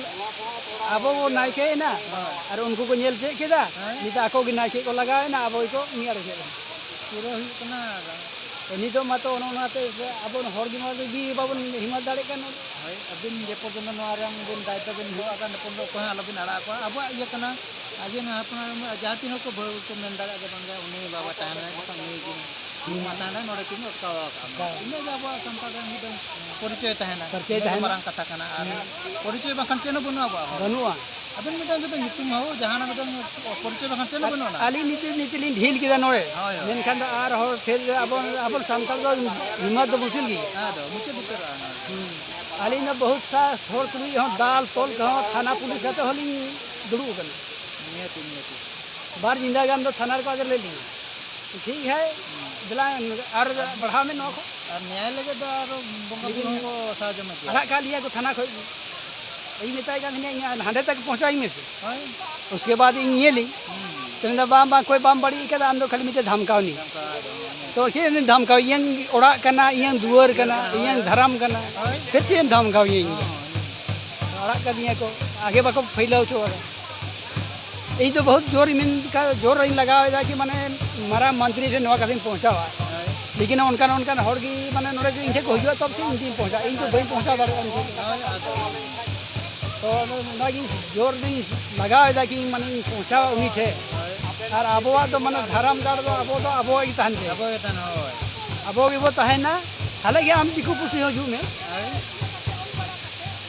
ᱟᱵᱚ ᱵᱚ ᱱᱟᱭᱠᱮᱭᱮᱱᱟ, ᱦᱳᱭ᱾ ᱟᱨ ᱩᱱᱠᱩ ᱠᱚ ᱧᱮᱞ ᱪᱮᱫ ᱠᱮᱫᱟ, ᱦᱮᱸ᱾ ᱱᱤᱛᱚᱜ ᱟᱠᱚ ᱜᱮ ᱱᱟᱭᱠᱮ ᱠᱚ ᱞᱟᱜᱟᱣᱮᱱᱟ, ᱟᱵᱚ ᱜᱮᱠᱚ ᱢᱤᱫ ᱟᱲᱮ ᱠᱮᱫ ᱵᱚᱱᱟ᱾ ᱯᱩᱨᱟᱹ ᱦᱩᱭᱩᱜ ᱠᱟᱱᱟ᱾ ᱛᱚ ᱱᱤᱛᱚᱜ ᱢᱟᱛᱚ ᱚᱱᱮ ᱚᱱᱟᱛᱮ ᱥᱮ ᱟᱵᱚ ᱦᱚᱲ ᱜᱮ ᱱᱚᱣᱟ ᱫᱚ ᱤᱫᱤ ᱵᱟᱵᱚᱱ ᱦᱤᱢᱟᱹᱛ ᱫᱟᱲᱮᱭᱟᱜ ᱠᱟᱱ᱾ ᱦᱳᱭ, ᱟᱹᱵᱤᱱ ᱡᱮ ᱯᱚᱨᱡᱚᱱᱛᱚ ᱱᱚᱣᱟ ᱨᱮ ᱟᱹᱵᱤᱱ ᱫᱟᱭᱤᱛᱛᱚ ᱵᱤᱱ ᱦᱤᱡᱩᱜ ᱟᱠᱟᱱ, ᱚᱠᱚᱭ ᱦᱚᱸ ᱟᱞᱚᱵᱤᱱ ᱟᱲᱟᱜ ᱠᱚᱣᱟ᱾ ᱟᱵᱚᱣᱟᱜ ᱤᱭᱟᱹ ᱠᱟᱱᱟ, ᱟᱨ ᱡᱮ ᱱᱚᱣᱟ ᱦᱟᱯᱲᱟᱢ ᱡᱟᱦᱟᱸ ᱛᱤᱱ ᱦᱚᱲ ᱠᱚ ᱵᱷᱟᱹ-, ᱠᱚ ᱢᱮᱱ ᱫᱟᱲᱮᱭᱟᱜᱼᱟ ᱡᱮ ᱵᱟᱝᱜᱮ ᱩᱱᱤ ᱵᱟᱵᱟ ᱛᱟᱦᱮᱱ ᱨᱮ ᱱᱩᱭ ᱜᱮ ᱦᱩᱸ᱾ ᱢᱟ ᱛᱟᱦᱮᱱ ᱨᱮ ᱱᱚᱰᱮ ᱠᱤᱱ ᱟᱴᱠᱟᱣ ᱟᱠᱟᱫ ᱢᱟ᱾ ᱦᱮᱸ᱾ ᱤᱱᱟᱹ ᱜᱮ ᱟᱵᱚᱣᱟᱜ ᱥᱟᱱᱛᱟᱲ ᱨᱮᱱ ᱢᱤᱫᱴᱟᱝ ᱯᱚᱨᱤᱪᱚᱭ ᱛᱟᱦᱮᱱᱟ᱾ ᱯᱚᱨᱤᱪᱚᱭ ᱤᱱᱟᱹ ᱜᱮ ᱛᱟᱦᱮᱱᱟ᱾ ᱢᱟᱨᱟᱝ ᱠᱟᱛᱷᱟ ᱠᱟᱱᱟ᱾ ᱟᱨ ᱦᱩᱸ᱾ ᱯᱚᱨᱤᱪᱚᱭ ᱵᱟᱝᱠᱷᱟᱱ ᱪᱮᱫ ᱦᱚᱸ ᱵᱟᱹᱱᱩᱜᱼᱟ ᱟᱵᱚᱣᱟᱜ ᱦᱚᱸ᱾ ᱵᱟᱹᱱᱩᱜᱼᱟ᱾ ᱟᱵᱮᱱ ᱢᱤᱫᱴᱟᱝ ᱡᱩᱫᱤ ᱧᱩᱛᱩᱢ ᱦᱚᱸ ᱡᱟᱦᱟᱱᱟᱜ ᱢᱤᱫᱴᱟᱝ ᱯᱚᱨᱤᱪᱚᱭ ᱵᱟᱝᱠᱷᱟᱱ ᱪᱮᱫ ᱦᱚᱸ ᱟᱨ ᱵᱟᱹᱱᱩᱜᱼᱟ ᱱᱚᱣᱟ᱾ ᱟᱹᱞᱤᱧ ᱱᱤᱛᱚᱜ, ᱱᱤᱛᱚᱜ ᱞᱤᱧ ᱰᱷᱤᱞ ᱠᱮᱫᱟ ᱱᱚᱰᱮ᱾ ᱦᱳᱭ, ᱦᱳᱭ᱾ ᱢᱮᱱᱠᱷᱟᱱ ᱫᱚ ᱟᱨ ᱦᱚᱲ ᱴᱷᱮᱱ ᱫᱚ ᱟᱵᱚ, ᱟᱵᱚ ᱥᱟᱱᱛᱟᱲ ᱫᱚ ᱦᱤᱢᱟᱹᱛ ᱫᱚ ᱢᱩᱥᱠᱤᱞ ᱜᱮᱭᱟ᱾ ᱦᱮᱸ, ᱫᱚ ᱢᱩᱪᱟᱹᱫ ᱩᱛᱟᱹᱨᱚᱜᱼᱟ ᱱᱚᱣᱟ ᱫᱚ᱾ ᱦᱩᱸ᱾ ᱟᱹᱞᱤᱧ ᱫᱚ ᱵᱚᱦᱩᱛ ᱥᱟ ᱦᱚᱲ ᱛᱩᱞᱩᱡ ᱦᱚᱸ ᱫᱟᱞ ᱛᱚᱞ ᱠᱚᱦᱚᱸ ᱛᱷᱟᱱᱟ ᱯᱩᱞᱤᱥ ᱟᱛᱮ ᱦᱚᱸᱞᱤᱧ ᱫᱩᱲᱩᱵ ᱟᱠᱟᱱᱟ᱾ ᱱᱤᱦᱟᱹᱛᱤ, ᱱᱤᱦᱟᱹᱛᱤ᱾ ᱵᱟᱨ ᱧᱤᱫᱟᱹ ᱜᱟᱱ ᱫᱚ ᱛᱷᱟᱱᱟ ᱨᱮᱠᱚ ᱟᱫᱮᱨ ᱞᱮᱫ ᱞᱤᱧᱟ᱾ ᱴᱷᱤᱠ ᱦᱮ, ᱫᱮᱞᱟ ᱟᱨ ᱵᱟᱲᱦᱟᱣ ᱢᱮ ᱱᱚᱣᱟ ᱠᱚ᱾ ᱟᱨ ᱱᱮᱭᱟᱭ ᱞᱟᱹᱜᱤᱫ ᱫᱚ ᱟᱨᱚ ᱵᱚᱸᱜᱟ ᱵᱩᱨᱩ ᱦᱚᱸᱠᱚ ᱥᱟᱦᱟᱡᱽᱡᱚ ᱢᱮ ᱜᱮᱭᱟ᱾ ᱟᱲᱟᱜ ᱠᱟᱜ ᱞᱤᱧᱟ ᱠᱚ ᱛᱷᱟᱱᱟ ᱠᱷᱚᱡ ᱜᱮ᱾ ᱤᱧ ᱢᱮᱛᱟᱭ ᱠᱟᱱ ᱛᱟᱦᱮᱱᱟ, "ᱤᱧ ᱦᱟᱸᱰᱮ ᱛᱟᱠ ᱯᱚᱦᱚᱸᱪᱟᱣᱤᱧ ᱢᱮᱥᱮ, ᱦᱳᱭ᱾ ᱩᱥᱠᱮ ᱵᱟᱫ ᱤᱧ ᱧᱮᱞᱤᱧ᱾" ᱦᱩᱸ᱾ ᱛᱚ ᱢᱮᱱᱫᱟ, "ᱵᱟᱝ, ᱵᱟᱝ, ᱚᱠᱚᱭ ᱵᱟᱢ ᱵᱟᱹᱲᱤᱡ ᱟᱠᱟᱫᱟ, ᱟᱢ ᱫᱚ ᱠᱷᱟᱹᱞᱤ ᱢᱤᱫᱴᱮᱡ ᱫᱷᱟᱢᱠᱟᱣ ᱱᱤᱭᱟᱹ᱾" ᱫᱷᱟᱢᱠᱟᱣ, ᱦᱳᱭ᱾ ᱛᱚ ᱪᱮᱫ ᱮᱢ ᱫᱷᱟᱢᱠᱟᱣ? ᱤᱧᱟᱹᱝ ᱚᱲᱟᱜ ᱠᱟᱱᱟ, ᱤᱧᱟᱹᱝ ᱫᱷᱟᱨᱟᱢ ᱠᱟᱱᱟ, ᱦᱳᱭ᱾ ᱯᱷᱤᱨ ᱪᱮᱫ ᱮᱢ ᱫᱷᱟᱢᱠᱟᱣ ᱤᱧᱟᱹ ᱤᱧ? ᱦᱳᱭ᱾ ᱟᱲᱟᱜ ᱠᱟᱫᱤᱧᱟ ᱠᱚ, ᱟᱜᱮ ᱵᱟᱠᱚ ᱯᱷᱟᱭᱞᱟ ᱦᱚᱪᱚ ᱠᱟᱫᱟ᱾ ᱤᱧ ᱫᱚ ᱵᱚᱦᱩᱛ ᱡᱳᱨ ᱤᱧ ᱢᱮᱱ ᱠᱟ-, ᱡᱳᱨ ᱤᱧ ᱞᱟᱜᱟᱣ ᱮᱫᱟ ᱠᱤ ᱢᱟᱱᱮ ᱢᱟᱨᱟᱝ ᱢᱚᱱᱛᱨᱤ ᱴᱷᱮᱱ ᱱᱚᱣᱟ ᱠᱟᱛᱷᱟᱧ ᱯᱚᱦᱚᱸᱪᱟᱣᱟ᱾ ᱦᱳᱭ᱾ ᱞᱮᱠᱤᱱ ᱚᱱᱠᱟᱱ ᱚᱱᱠᱟᱱ ᱦᱚᱲ ᱜᱮ ᱢᱟᱱᱮ ᱱᱚᱰᱮ ᱜᱮ ᱤᱧ ᱴᱷᱮᱱ ᱠᱚ ᱦᱤᱡᱩᱜᱼᱟ, ᱛᱚᱵᱮ ᱥᱮ ᱤᱧ ᱴᱷᱮᱱ ᱯᱚᱦᱚᱸᱪᱟᱣᱟ᱾ ᱤᱧ ᱫᱚ ᱵᱟᱹᱧ ᱯᱚᱦᱚᱸᱪᱟᱣ ᱫᱟᱲᱮᱭᱟᱜᱼᱟ ᱩᱱᱠᱩ ᱴᱷᱮᱱ᱾ ᱦᱳᱭ, ᱟᱫᱚ᱾ ᱛᱚ ᱚᱱᱟᱜᱤᱧ ᱡᱳᱨ ᱫᱚᱧ ᱞᱟᱜᱟᱣ ᱮᱫᱟ ᱠᱤ ᱢᱟᱱᱮᱧ ᱯᱚᱦᱚᱸᱪᱟᱣᱟ ᱩᱱᱤ ᱴᱷᱮᱱ᱾ ᱦᱳᱭ᱾ ᱟᱨ ᱟᱵᱚᱣᱟᱜ ᱫᱚ ᱢᱟᱱᱮ ᱫᱷᱟᱨᱟᱢ ᱜᱟᱲ ᱫᱚ ᱟᱵᱚ ᱫᱚ ᱟᱵᱚᱣᱟᱜ ᱜᱮ ᱛᱟᱦᱮᱱ ᱪᱟᱹᱭ᱾ ᱟᱵᱚ ᱜᱮ ᱛᱟᱦᱮᱱ, ᱦᱳᱭ᱾ ᱟᱵᱚ ᱜᱮᱵᱚ ᱛᱟᱦᱮᱱᱟ, ᱛᱟᱦᱞᱮ ᱜᱮ ᱟᱢ ᱫᱤᱠᱩ ᱯᱩᱥᱤ ᱦᱚᱸ ᱦᱤᱡᱩᱜ ᱢᱮ᱾ ᱦᱳᱭ᱾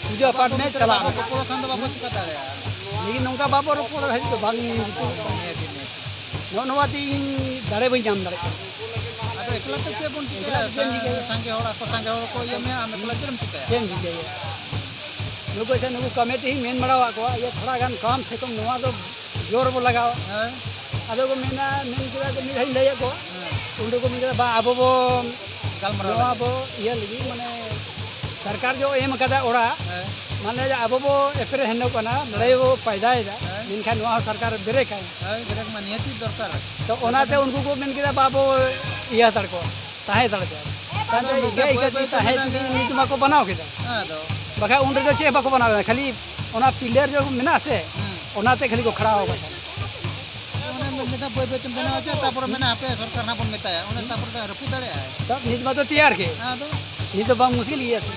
ᱵᱩᱡᱷᱟᱹᱣ, ᱟᱯᱟᱨᱴᱢᱮᱱᱴ ᱪᱟᱞᱟᱜ ᱵᱟᱵᱚ ᱢᱮ᱾ ᱨᱚᱯᱚᱲ ᱠᱷᱟᱱ ᱫᱚ ᱵᱟᱵᱚ ᱪᱤᱠᱟᱹ ᱫᱟᱲᱮᱭᱟᱜᱼᱟ᱾ ᱞᱮᱠᱤᱱ ᱱᱚᱝᱠᱟ ᱵᱟᱵᱚ ᱨᱚᱯᱚᱲ ᱫᱷᱟᱹᱵᱤᱡ ᱫᱚ ᱵᱟᱝ ᱡᱩᱛᱩᱜᱼᱟ᱾ ᱱᱤᱦᱟᱹᱛᱤ, ᱱᱤᱦᱟᱹᱛᱤ᱾ ᱱᱚᱜᱼᱚ ᱱᱚᱣᱟ ᱛᱮ ᱤᱧ ᱫᱟᱲᱮ ᱵᱟᱹᱧ ᱧᱟᱢ ᱫᱟᱲᱮᱭᱟᱜ ᱠᱟᱱᱟ᱾ ᱟᱫᱚ ᱮᱠᱞᱟ ᱛᱮ ᱪᱮᱫ ᱵᱚᱱ ᱪᱤᱠᱟᱹᱭᱟ? ᱮᱠᱞᱟ ᱛᱮ ᱪᱮᱫ ᱮᱢ ᱪᱤᱠᱟᱹᱭᱟ? ᱥᱟᱸᱜᱮ ᱦᱚᱲ, ᱟᱠᱚ ᱥᱟᱸᱜᱮ ᱦᱚᱲ ᱠᱚ ᱤᱭᱟᱹ ᱢᱮᱭᱟ, ᱟᱢ ᱮᱠᱞᱟ ᱪᱮᱫ ᱮᱢ ᱪᱤᱠᱟᱹᱭᱟ? ᱪᱮᱫ ᱮᱢ ᱪᱤᱠᱟᱹᱭᱟ? ᱱᱩᱠᱩ ᱥᱮ ᱱᱩᱠᱩ ᱠᱚᱢᱤᱴᱤ ᱦᱚᱸᱧ ᱢᱮᱱ ᱵᱟᱲᱟ ᱟᱠᱟᱫ ᱠᱚᱣᱟ, ᱤᱭᱟᱹ ᱛᱷᱚᱲᱟ ᱜᱟᱱ ᱠᱚᱢ ᱥᱮ ᱠᱚᱢ ᱱᱚᱣᱟ ᱫᱚ ᱡᱳᱨ ᱵᱚ ᱞᱟᱜᱟᱣᱟ᱾ ᱦᱮᱸ᱾ ᱟᱫᱚ ᱠᱚ ᱢᱮᱱᱟ, ᱢᱮᱱ ᱠᱮᱫᱟ ᱠᱚ, ᱢᱤᱫ ᱫᱷᱟᱣ ᱤᱧ ᱞᱟᱹᱭᱟᱫ ᱠᱚᱣᱟ, ᱦᱮᱸ᱾ ᱩᱱ ᱨᱮᱠᱚ ᱢᱮᱱ ᱠᱮᱫᱟ, "ᱵᱟ, ᱟᱵᱚ ᱵᱚ ᱜᱟᱞᱢᱟᱨᱟᱣ ᱱᱚᱣᱟ ᱞᱟᱹᱜᱤᱫ᱾ ᱵᱚ ᱤᱭᱟᱹ ᱞᱟᱹᱜᱤᱫ, ᱢᱟᱱᱮ ᱥᱚᱨᱠᱟᱨ ᱡᱚ ᱮᱢ ᱟᱠᱟᱫᱟ ᱚᱲᱟᱜ, ᱦᱮᱸ᱾ ᱢᱟᱱᱮ ᱟᱵᱚ ᱵᱚ ᱮᱯᱮᱨᱦᱮᱸᱰᱚᱜ ᱠᱟᱱᱟ, ᱞᱟᱹᱲᱦᱟᱹᱭ ᱵᱚ ᱯᱟᱭᱫᱟᱭᱮᱫᱟ, ᱦᱮᱸ᱾ ᱢᱮᱱᱠᱷᱟᱱ ᱱᱚᱣᱟ ᱦᱚᱸ ᱥᱚᱨᱠᱟᱨ ᱵᱨᱮᱠ ᱟᱭ᱾" ᱦᱳᱭ, ᱵᱨᱮᱠ ᱢᱟ ᱱᱤᱦᱟᱹᱛᱤ ᱫᱚᱨᱠᱟᱨ᱾ ᱛᱚ ᱚᱱᱟᱛᱮ ᱩᱱᱠᱩ ᱠᱚ ᱢᱮᱱ ᱠᱮᱫᱟ, "ᱵᱟᱵᱚ ᱤᱭᱟᱹ ᱦᱟᱛᱟᱲ ᱠᱚᱣᱟ, ᱛᱟᱦᱮᱸ ᱦᱟᱛᱟᱲ ᱠᱚᱣᱟ᱾" ᱛᱟᱦᱮᱸ ᱵᱟᱹᱭ ᱵᱟᱹᱭ ᱛᱮ ᱛᱮ ᱢᱮᱱᱟ ᱱᱤᱛ ᱢᱟᱠᱚ ᱵᱮᱱᱟᱣ ᱠᱮᱫᱟ᱾ ᱟᱫᱚ ᱵᱟᱠᱷᱟᱡ ᱩᱱ ᱨᱮᱫᱚ ᱪᱮᱫ ᱦᱚᱸ ᱵᱟᱠᱚ ᱵᱮᱱᱟᱣ ᱠᱮᱫᱟ, ᱠᱷᱟᱹᱞᱤ ᱚᱱᱟ ᱯᱤᱞᱟᱨ ᱡᱚ ᱢᱮᱱᱟᱜᱼᱟ ᱥᱮ, ᱦᱩᱸ᱾ ᱚᱱᱟᱛᱮ ᱠᱷᱟᱹᱞᱤ ᱠᱚ ᱠᱷᱟᱲᱟᱣ ᱠᱟᱫᱟ᱾ ᱚᱱᱮ ᱢᱤᱫ ᱫᱷᱟᱣ ᱵᱟᱹᱭ ᱵᱟᱹᱭ ᱛᱮᱢ ᱵᱮᱱᱟᱣ ᱦᱚᱪᱚᱭᱟ, ᱛᱟᱯᱚᱨᱮ ᱢᱮᱱᱟ, "ᱦᱟᱯᱮ ᱥᱚᱨᱠᱟᱨ ᱱᱟᱦᱟᱜ ᱵᱚᱱ ᱢᱮᱛᱟᱭᱟ", ᱚᱱᱮ ᱛᱟᱯᱚᱨᱮ ᱫᱚ ᱨᱟᱹᱯᱩᱫ ᱫᱟᱲᱮᱭᱟᱜᱼᱟᱭ᱾ ᱛᱚ ᱱᱤᱛ ᱢᱟᱛᱚ ᱛᱮᱭᱟᱨ ᱜᱮ᱾ ᱟᱫᱚ ᱱᱤᱛ ᱫᱚ ᱵᱟᱝ ᱢᱩᱥᱠᱤᱞ ᱜᱮᱭᱟ ᱥᱮ᱾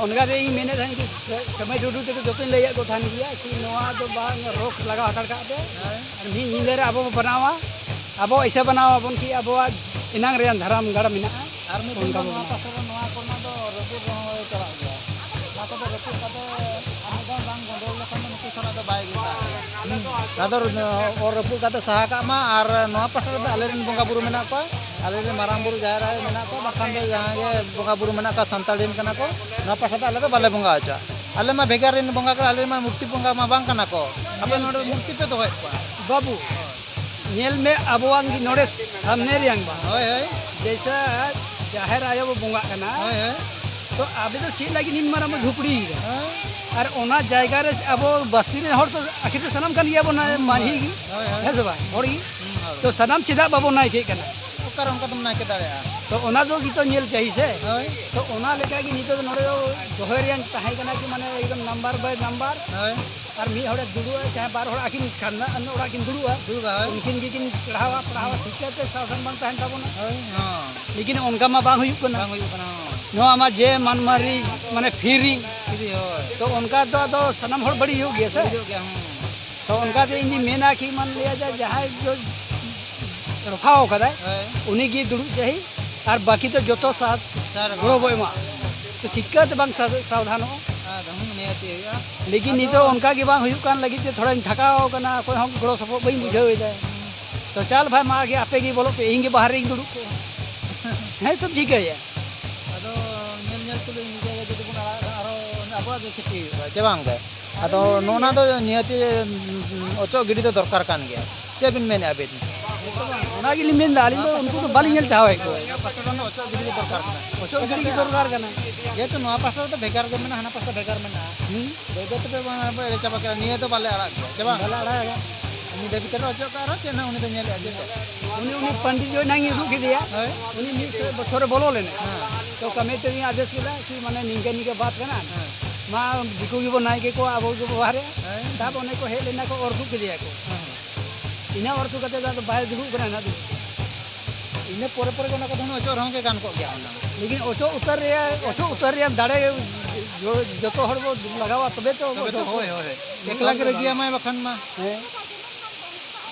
ᱚᱱᱠᱟ ᱛᱮ ᱤᱧ ᱢᱮᱱᱮᱫ ᱛᱟᱦᱮᱸᱫ ᱠᱤ ᱥᱮ-, ᱥᱮᱢᱟᱹᱭ ᱴᱩᱰᱩ ᱛᱮᱠᱚ ᱡᱚᱛᱚᱧ ᱞᱟᱹᱭᱟᱫ ᱠᱚ ᱛᱟᱦᱮᱸᱫ ᱜᱮᱭᱟ ᱠᱤ ᱱᱚᱣᱟ ᱫᱚ ᱵᱟᱝ ᱨᱳᱠ ᱞᱟᱜᱟᱣ ᱦᱟᱛᱟᱲ ᱠᱟᱜ ᱯᱮ᱾ ᱦᱮᱸ᱾ ᱟᱨ ᱢᱤᱫ ᱧᱤᱫᱟᱹ ᱨᱮ ᱟᱵᱚ ᱵᱚ ᱵᱮᱱᱟᱣᱟ, ᱟᱵᱚ ᱮᱭᱥᱟ ᱵᱮᱱᱟᱣ ᱟᱵᱚᱱ ᱠᱤ ᱟᱵᱚᱣᱟᱜ ᱮᱱᱟᱝ ᱨᱮᱭᱟᱜ ᱫᱷᱟᱨᱟᱢ ᱜᱟᱲ ᱢᱮᱱᱟᱜᱼᱟ᱾ ᱟᱨ ᱢᱤᱫ ᱫᱤᱱ ᱚᱱᱠᱟ ᱫᱚ ᱵᱚ ᱱᱚᱣᱟ ᱵᱮᱱᱟᱣᱟ᱾ ᱯᱟᱥᱮ ᱨᱮ ᱱᱚᱣᱟ ᱠᱚᱨᱮᱱᱟᱜ ᱫᱚ ᱨᱟᱹᱯᱩᱫ ᱨᱚᱦᱚᱭ ᱪᱟᱞᱟᱜ ᱜᱮᱭᱟ᱾ ᱚᱱᱟ ᱠᱚᱫᱚ ᱨᱟᱹᱯᱩᱫ ᱠᱟᱛᱮ ᱟᱨ ᱢᱤᱫ ᱫᱷᱟᱣ ᱵᱟᱝ ᱜᱚᱱᱰᱚᱜᱳᱞ ᱞᱮᱠᱷᱟᱱ ᱫᱚ ᱱᱩᱠᱩ ᱥᱟᱞᱟᱜ ᱫᱚ ᱵᱟᱭ ᱜᱮ ᱫᱟᱲᱮᱭᱟᱜᱼᱟ᱾ ᱟᱫᱚ ᱚᱨ ᱨᱟᱹᱯᱩᱫ ᱠᱟᱛᱮ ᱥᱟᱦᱟ ᱠᱟᱜ ᱢᱟ᱾ ᱟᱨ ᱱᱚᱣᱟ ᱯᱟᱦᱴᱟ ᱨᱮᱫᱚ ᱟᱞᱮᱨᱮᱱ ᱵᱚᱸᱜᱟ ᱵᱩᱨᱩ ᱢᱮᱱᱟᱜ ᱠᱚᱣᱟ, ᱟᱞᱮᱨᱮᱱ ᱢᱟᱨᱟᱝ ᱵᱩᱨᱩ, ᱡᱟᱦᱮᱨ ᱟᱭᱳ ᱢᱮᱱᱟᱜ ᱠᱚᱣᱟ, ᱵᱟᱝᱠᱷᱟᱱ ᱫᱚ ᱡᱟᱦᱟᱸ ᱜᱮ ᱵᱚᱸᱜᱟ ᱵᱩᱨᱩ ᱢᱮᱱᱟᱜ ᱠᱚᱣᱟ, ᱥᱟᱱᱛᱟᱲ ᱨᱮᱱ ᱠᱟᱱᱟ ᱠᱚ᱾ ᱱᱚᱣᱟ ᱯᱟᱦᱴᱟ ᱫᱚ ᱟᱞᱮ ᱫᱚ ᱵᱟᱞᱮ ᱵᱚᱸᱜᱟ ᱦᱚᱪᱚᱜᱼᱟ᱾ ᱟᱞᱮ ᱢᱟ ᱵᱷᱮᱜᱟᱨ ᱨᱮᱱ ᱵᱚᱸᱜᱟ ᱠᱟᱱᱟ, ᱟᱞᱮ ᱢᱟ ᱢᱩᱨᱛᱤ ᱵᱚᱸᱜᱟ ᱢᱟ ᱵᱟᱝ ᱠᱟᱱᱟ ᱠᱚ᱾ ᱟᱯᱮ ᱱᱚᱰᱮ ᱢᱩᱨᱛᱤ ᱯᱮ ᱫᱚᱦᱚᱭᱮᱫ ᱠᱚᱣᱟ᱾ ᱵᱟᱹᱵᱩ, ᱧᱮᱞ ᱢᱮ, ᱟᱵᱚᱣᱟᱝ ᱜᱮ ᱱᱚᱰᱮ ᱥᱟᱢᱱᱮ ᱨᱮᱭᱟᱝ ᱵᱟᱝ᱾ ᱦᱳᱭ, ᱦᱳᱭ᱾ ᱡᱮᱭᱥᱮ ᱡᱟᱦᱮᱨ ᱟᱭᱳ ᱵᱚ ᱵᱚᱸᱜᱟᱜ ᱠᱟᱱᱟ, ᱦᱳᱭ, ᱦᱳᱭ᱾ ᱛᱚ ᱟᱵᱮ ᱫᱚ ᱪᱮᱫ ᱞᱟᱹᱜᱤᱫ ᱱᱤᱱ ᱢᱟᱨᱟᱝ ᱵᱚ ᱡᱷᱩᱯᱲᱤ ᱠᱟᱱᱟ? ᱦᱳᱭ᱾ ᱟᱨ ᱚᱱᱟ ᱡᱟᱭᱜᱟ ᱨᱮ ᱟᱵᱚ ᱵᱟᱥᱛᱤ ᱨᱮᱱ ᱦᱚᱲ ᱛᱚ ᱟᱹᱠᱷᱤᱨ ᱛᱮ ᱥᱟᱱᱟᱢ ᱠᱟᱱ ᱜᱮᱭᱟ ᱵᱚᱱ, ᱦᱩᱸ, ᱢᱟᱹᱡᱷᱤ ᱦᱳᱭ᱾ ᱜᱮ, ᱦᱳᱭ, ᱦᱳᱭ᱾ ᱦᱮᱸ ᱥᱮ ᱵᱟᱝ? ᱦᱚᱲ ᱜᱮ᱾ ᱦᱩᱸ, ᱦᱳᱭ᱾ ᱛᱚ ᱥᱟᱱᱟᱢ ᱪᱮᱫᱟᱜ ᱵᱟᱵᱚᱱ ᱱᱟᱭᱠᱮᱜ ᱠᱟᱱᱟ? ᱚᱠᱟᱨᱮ ᱚᱱᱠᱟ ᱫᱚᱢ ᱱᱟᱭᱠᱮ ᱫᱟᱲᱮᱭᱟᱜᱼᱟ? ᱛᱚ ᱚᱱᱟ ᱫᱚ ᱜᱮᱛᱚ ᱧᱮᱞ ᱪᱟᱹᱦᱤ ᱥᱮ᱾ ᱦᱳᱭ᱾ ᱛᱚ ᱚᱱᱟ ᱞᱮᱠᱟ ᱜᱮ ᱱᱤᱛᱚᱜ ᱫᱚ ᱱᱚᱰᱮ ᱫᱚ ᱫᱚᱦᱚᱭ ᱨᱮᱭᱟᱜ ᱛᱟᱦᱮᱸ ᱠᱟᱱᱟ ᱠᱤ ᱢᱟᱱᱮ ᱮᱠᱫᱚᱢ number by number᱾ ᱦᱳᱭ᱾ ᱟᱨ ᱢᱤᱫ ᱦᱚᱲᱮ ᱫᱩᱲᱩᱵᱼᱟ, ᱪᱟᱦᱮ ᱵᱟᱨ ᱦᱚᱲ ᱟᱹᱠᱤᱱ ᱠᱷᱟᱱᱟ ᱚᱲᱟᱜ ᱠᱤᱱ ᱫᱩᱲᱩᱵᱼᱟ᱾ ᱫᱩᱲᱩᱵᱼᱟ, ᱦᱳᱭ᱾ ᱩᱱᱠᱤᱱ ᱜᱮᱠᱤᱱ ᱯᱟᱲᱦᱟᱣᱟ, ᱯᱟᱲᱦᱟᱣᱟ, ᱴᱷᱤᱠ ᱠᱟᱛᱮ ᱥᱟᱵᱫᱷᱟᱱ ᱵᱟᱝ ᱛᱟᱦᱮᱱ ᱛᱟᱵᱚᱱᱟ᱾ ᱦᱳᱭ, ᱦᱚᱸ᱾ ᱞᱮᱠᱤᱱ ᱚᱱᱠᱟ ᱢᱟ ᱵᱟᱝ ᱦᱩᱭᱩᱜ ᱠᱟᱱᱟ᱾ ᱵᱟᱝ ᱦᱩᱭᱩᱜ ᱠᱟᱱᱟ, ᱦᱚᱸ᱾ ᱱᱚᱣᱟ ᱢᱟ ᱡᱮ ᱢᱟᱱᱢᱟᱨᱤ, ᱢᱟᱱᱮ, free᱾ Free, ᱦᱳᱭ᱾ ᱛᱚ ᱚᱱᱠᱟ ᱫᱚ ᱟᱫᱚ ᱥᱟᱱᱟᱢ ᱦᱚᱲ ᱵᱟᱹᱲᱤᱡ ᱦᱩᱭᱩᱜ ᱜᱮᱭᱟ ᱥᱮ? ᱵᱟᱹᱲᱤᱡᱚᱜ ᱜᱮᱭᱟ, ᱦᱚᱸ᱾ ᱛᱚ ᱚᱱᱠᱟᱛᱮ ᱤᱧ ᱫᱩᱧ ᱢᱮᱱᱟ ᱠᱤ ᱢᱟᱱ ᱞᱤᱭᱟ ᱡᱮ ᱡᱟᱦᱟᱸᱭ ᱫᱚ ᱨᱚᱯᱷᱟᱣ ᱠᱟᱫᱟᱭ, ᱦᱳᱭ᱾ ᱩᱱᱤ ᱜᱮ ᱫᱩᱲᱩᱵ ᱪᱟᱹᱦᱤ, ᱟᱨ ᱵᱟᱹᱠᱤ ᱫᱚ ᱡᱚᱛᱚ ᱥᱟᱛ ᱥᱟᱨ ᱜᱚᱲᱚ ᱵᱚ ᱮᱢᱟ᱾ ᱛᱚ ᱪᱤᱠᱟᱹᱛᱮ ᱵᱟᱝ ᱥᱟ-, ᱥᱟᱵᱫᱷᱟᱱᱚᱜᱼᱟ? ᱟᱫᱚ ᱦᱩᱸ, ᱱᱤᱦᱟᱹᱛᱤ ᱦᱩᱭᱩᱜᱼᱟ᱾ ᱞᱮᱠᱤᱱ ᱟᱫᱚ ᱱᱤᱛᱚᱜ ᱚᱱᱠᱟ ᱜᱮ ᱵᱟᱝ ᱦᱩᱭᱩᱜ ᱠᱟᱱ ᱞᱟᱹᱜᱤᱫ ᱛᱮ ᱛᱷᱚᱲᱟᱧ ᱛᱷᱟᱠᱟᱣ ᱟᱠᱟᱱᱟ, ᱚᱠᱚᱭ ᱦᱚᱸ ᱜᱚᱲᱚ ᱥᱚᱯᱚᱦᱚᱫ ᱵᱟᱹᱧ ᱵᱩᱡᱷᱟᱹᱣ ᱮᱫᱟ᱾ ᱛᱚ ᱪᱟᱞ ᱵᱷᱟᱭ, ᱢᱟ ᱜᱮ ᱟᱯᱮ ᱜᱮ ᱵᱚᱞᱚᱜ ᱯᱮ, ᱤᱧ ᱜᱮ ᱵᱟᱦᱨᱮ ᱨᱮᱧ ᱫᱩᱲᱩᱵ ᱠᱚᱜᱼᱟ᱾ ᱦᱮᱸ, ᱛᱚᱢ ᱪᱤᱠᱟᱹᱭᱟ? ᱟᱫᱚ ᱧᱮᱞ ᱧᱮᱞ ᱛᱩᱞᱩᱡ ᱱᱤᱡᱮ ᱜᱮ ᱡᱩᱫᱤ ᱵᱚᱱ ᱟᱲᱟᱜᱟ, ᱟᱨᱦᱚᱸ ᱟᱵᱚᱣᱟᱜ ᱜᱮ ᱠᱷᱚᱛᱤ ᱦᱩᱭᱩᱜᱼᱟ, ᱪᱮ ᱵᱟᱝ ᱜᱮ? ᱟᱫᱚ ᱱᱚᱜᱼᱚ ᱱᱟ ᱫᱚ ᱱᱤᱦᱟᱹᱛᱤ, ᱩᱸ, ᱚᱪᱚᱜ ᱜᱤᱰᱤ ᱫᱚ ᱫᱚᱨᱠᱟᱨ ᱠᱟᱱ ᱜᱮᱭᱟ᱾ ᱪᱮᱫ ᱵᱤᱱ ᱢᱮᱱᱮᱫᱼᱟ ᱟᱹᱵᱤᱱ? ᱚᱱᱟ ᱜᱮᱞᱤᱧ ᱢᱮᱱᱫᱟ, ᱟᱹᱞᱤᱧ ᱫᱚ ᱩᱱᱠᱩ ᱫᱚ ᱵᱟᱹᱞᱤᱧ ᱧᱮᱞ ᱪᱟᱦᱟᱣᱮᱫ ᱠᱚᱣᱟ᱾ ᱱᱚᱣᱟ ᱯᱟᱥᱴᱟ ᱨᱮᱱ ᱫᱚ ᱚᱪᱚᱜ ᱜᱤᱰᱤ ᱜᱮ ᱫᱚᱨᱠᱟᱨ ᱠᱟᱱᱟ᱾ ᱚᱪᱚᱜ ᱜᱤᱰᱤ ᱜᱮ ᱫᱚᱨᱠᱟᱨ ᱠᱟᱱᱟ᱾ ᱡᱮᱦᱮᱛᱩ ᱱᱚᱣᱟ ᱯᱟᱥᱴᱟ ᱨᱮᱫᱚ ᱵᱷᱮᱜᱟᱨ ᱜᱮ ᱢᱮᱱᱟᱜᱼᱟ, ᱦᱟᱱᱟ ᱯᱟᱥᱴᱟ ᱵᱷᱮᱜᱟᱨ ᱢᱮᱱᱟᱜᱼᱟ᱾ ᱦᱩᱸ᱾ ᱵᱟᱹᱭ ᱵᱟᱹᱭ ᱛᱮᱯᱮ ᱵᱟᱝ ᱵᱚ ᱮᱲᱮ ᱪᱟᱵᱟ ᱠᱮᱫᱟ, ᱱᱤᱭᱟᱹ ᱫᱚ ᱵᱟᱞᱮ ᱟᱲᱟᱜ ᱜᱮᱭᱟ, ᱪᱮ ᱵᱟᱝ? ᱵᱟᱞᱮ ᱟᱲᱟᱜᱟ᱾ ᱩᱱᱤ ᱫᱷᱟᱹᱵᱤᱡ ᱛᱮ ᱚᱪᱚᱜ ᱠᱟᱜ ᱨᱮᱦᱚᱸ ᱪᱮᱫ ᱦᱚᱸ ᱩᱱᱤ ᱫᱚ ᱧᱮᱞᱮᱫᱼᱟ, ᱪᱮᱫ ᱫᱚ? ᱩᱱᱤ, ᱩᱱᱤ ᱯᱚᱱᱰᱤᱛ ᱡᱚᱭᱱᱟᱝ ᱤᱧ ᱩᱫᱩᱜ ᱠᱮᱫᱮᱭᱟ᱾ ᱦᱳᱭ᱾ ᱩᱱᱤ ᱢᱤᱫ ᱵᱚᱪᱷᱚᱨᱮ ᱵᱚᱞᱚ ᱞᱮᱱᱟ᱾ ᱦᱮᱸ᱾ ᱛᱚ ᱠᱚᱢᱤᱴᱤ ᱨᱤᱧ ᱟᱫᱮᱥ ᱠᱮᱫᱟ ᱠᱤ ᱢᱟᱱᱮ ᱱᱤᱝᱠᱟᱹ ᱱᱤᱝᱠᱟᱹ ᱵᱟᱛ ᱠᱟᱱᱟ᱾ ᱦᱮᱸ᱾ ᱢᱟ ᱫᱤᱠᱩ ᱜᱮᱵᱚ ᱱᱟᱭᱠᱮ ᱠᱚᱣᱟ, ᱟᱵᱚ ᱜᱮᱵᱚ ᱵᱟᱦᱨᱮ᱾ ᱦᱮᱸ᱾ ᱛᱟᱵ ᱚᱱᱮ ᱠᱚ ᱦᱮᱡ ᱞᱮᱱᱟ ᱠᱚ, ᱚᱨ ᱫᱩᱜ ᱠᱮᱫᱮᱭᱟ ᱠᱚ᱾ ᱦᱮᱸ᱾ ᱤᱱᱟᱹ ᱚᱨ ᱫᱩᱜ ᱠᱟᱛᱮ ᱫᱚ ᱟᱫᱚ ᱵᱟᱭ ᱫᱩᱲᱩᱵ ᱠᱟᱱᱟ ᱱᱟᱦᱟᱜ ᱫᱩᱲᱩᱵ᱾ ᱤᱱᱟᱹ ᱯᱚᱨᱮ ᱯᱚᱨᱮ ᱜᱮ ᱚᱱᱟ ᱠᱚᱫᱚ ᱦᱩᱱᱟᱹᱝ ᱚᱪᱚᱜ ᱨᱮᱦᱚᱸ ᱜᱮ ᱜᱟᱱ ᱠᱚᱜ ᱜᱮᱭᱟ ᱦᱩᱱᱟᱹᱝ᱾ ᱞᱮᱠᱤᱱ ᱚᱪᱚᱜ ᱩᱛᱟᱹᱨ ᱨᱮᱭᱟᱜ, ᱚᱪᱚᱜ ᱩᱛᱟᱹᱨ ᱨᱮᱭᱟᱜ ᱫᱟᱲᱮ ᱡᱚ-, ᱡᱚᱛᱚ ᱦᱚᱲ ᱵᱚ ᱞᱟᱜᱟᱣᱟ ᱛᱚᱵᱮ ᱛᱚ ᱛᱚᱵᱮ ᱛᱚ, ᱚᱪᱚᱜ ᱠᱚ᱾ ᱦᱳᱭ, ᱦᱳᱭ, ᱦᱳᱭ᱾ ᱮᱠᱞᱟ ᱜᱮ ᱨᱟᱹᱜᱤᱭᱟᱢᱟᱭ ᱵᱟᱠᱷᱟᱱ ᱢᱟ᱾ ᱦᱮᱸ᱾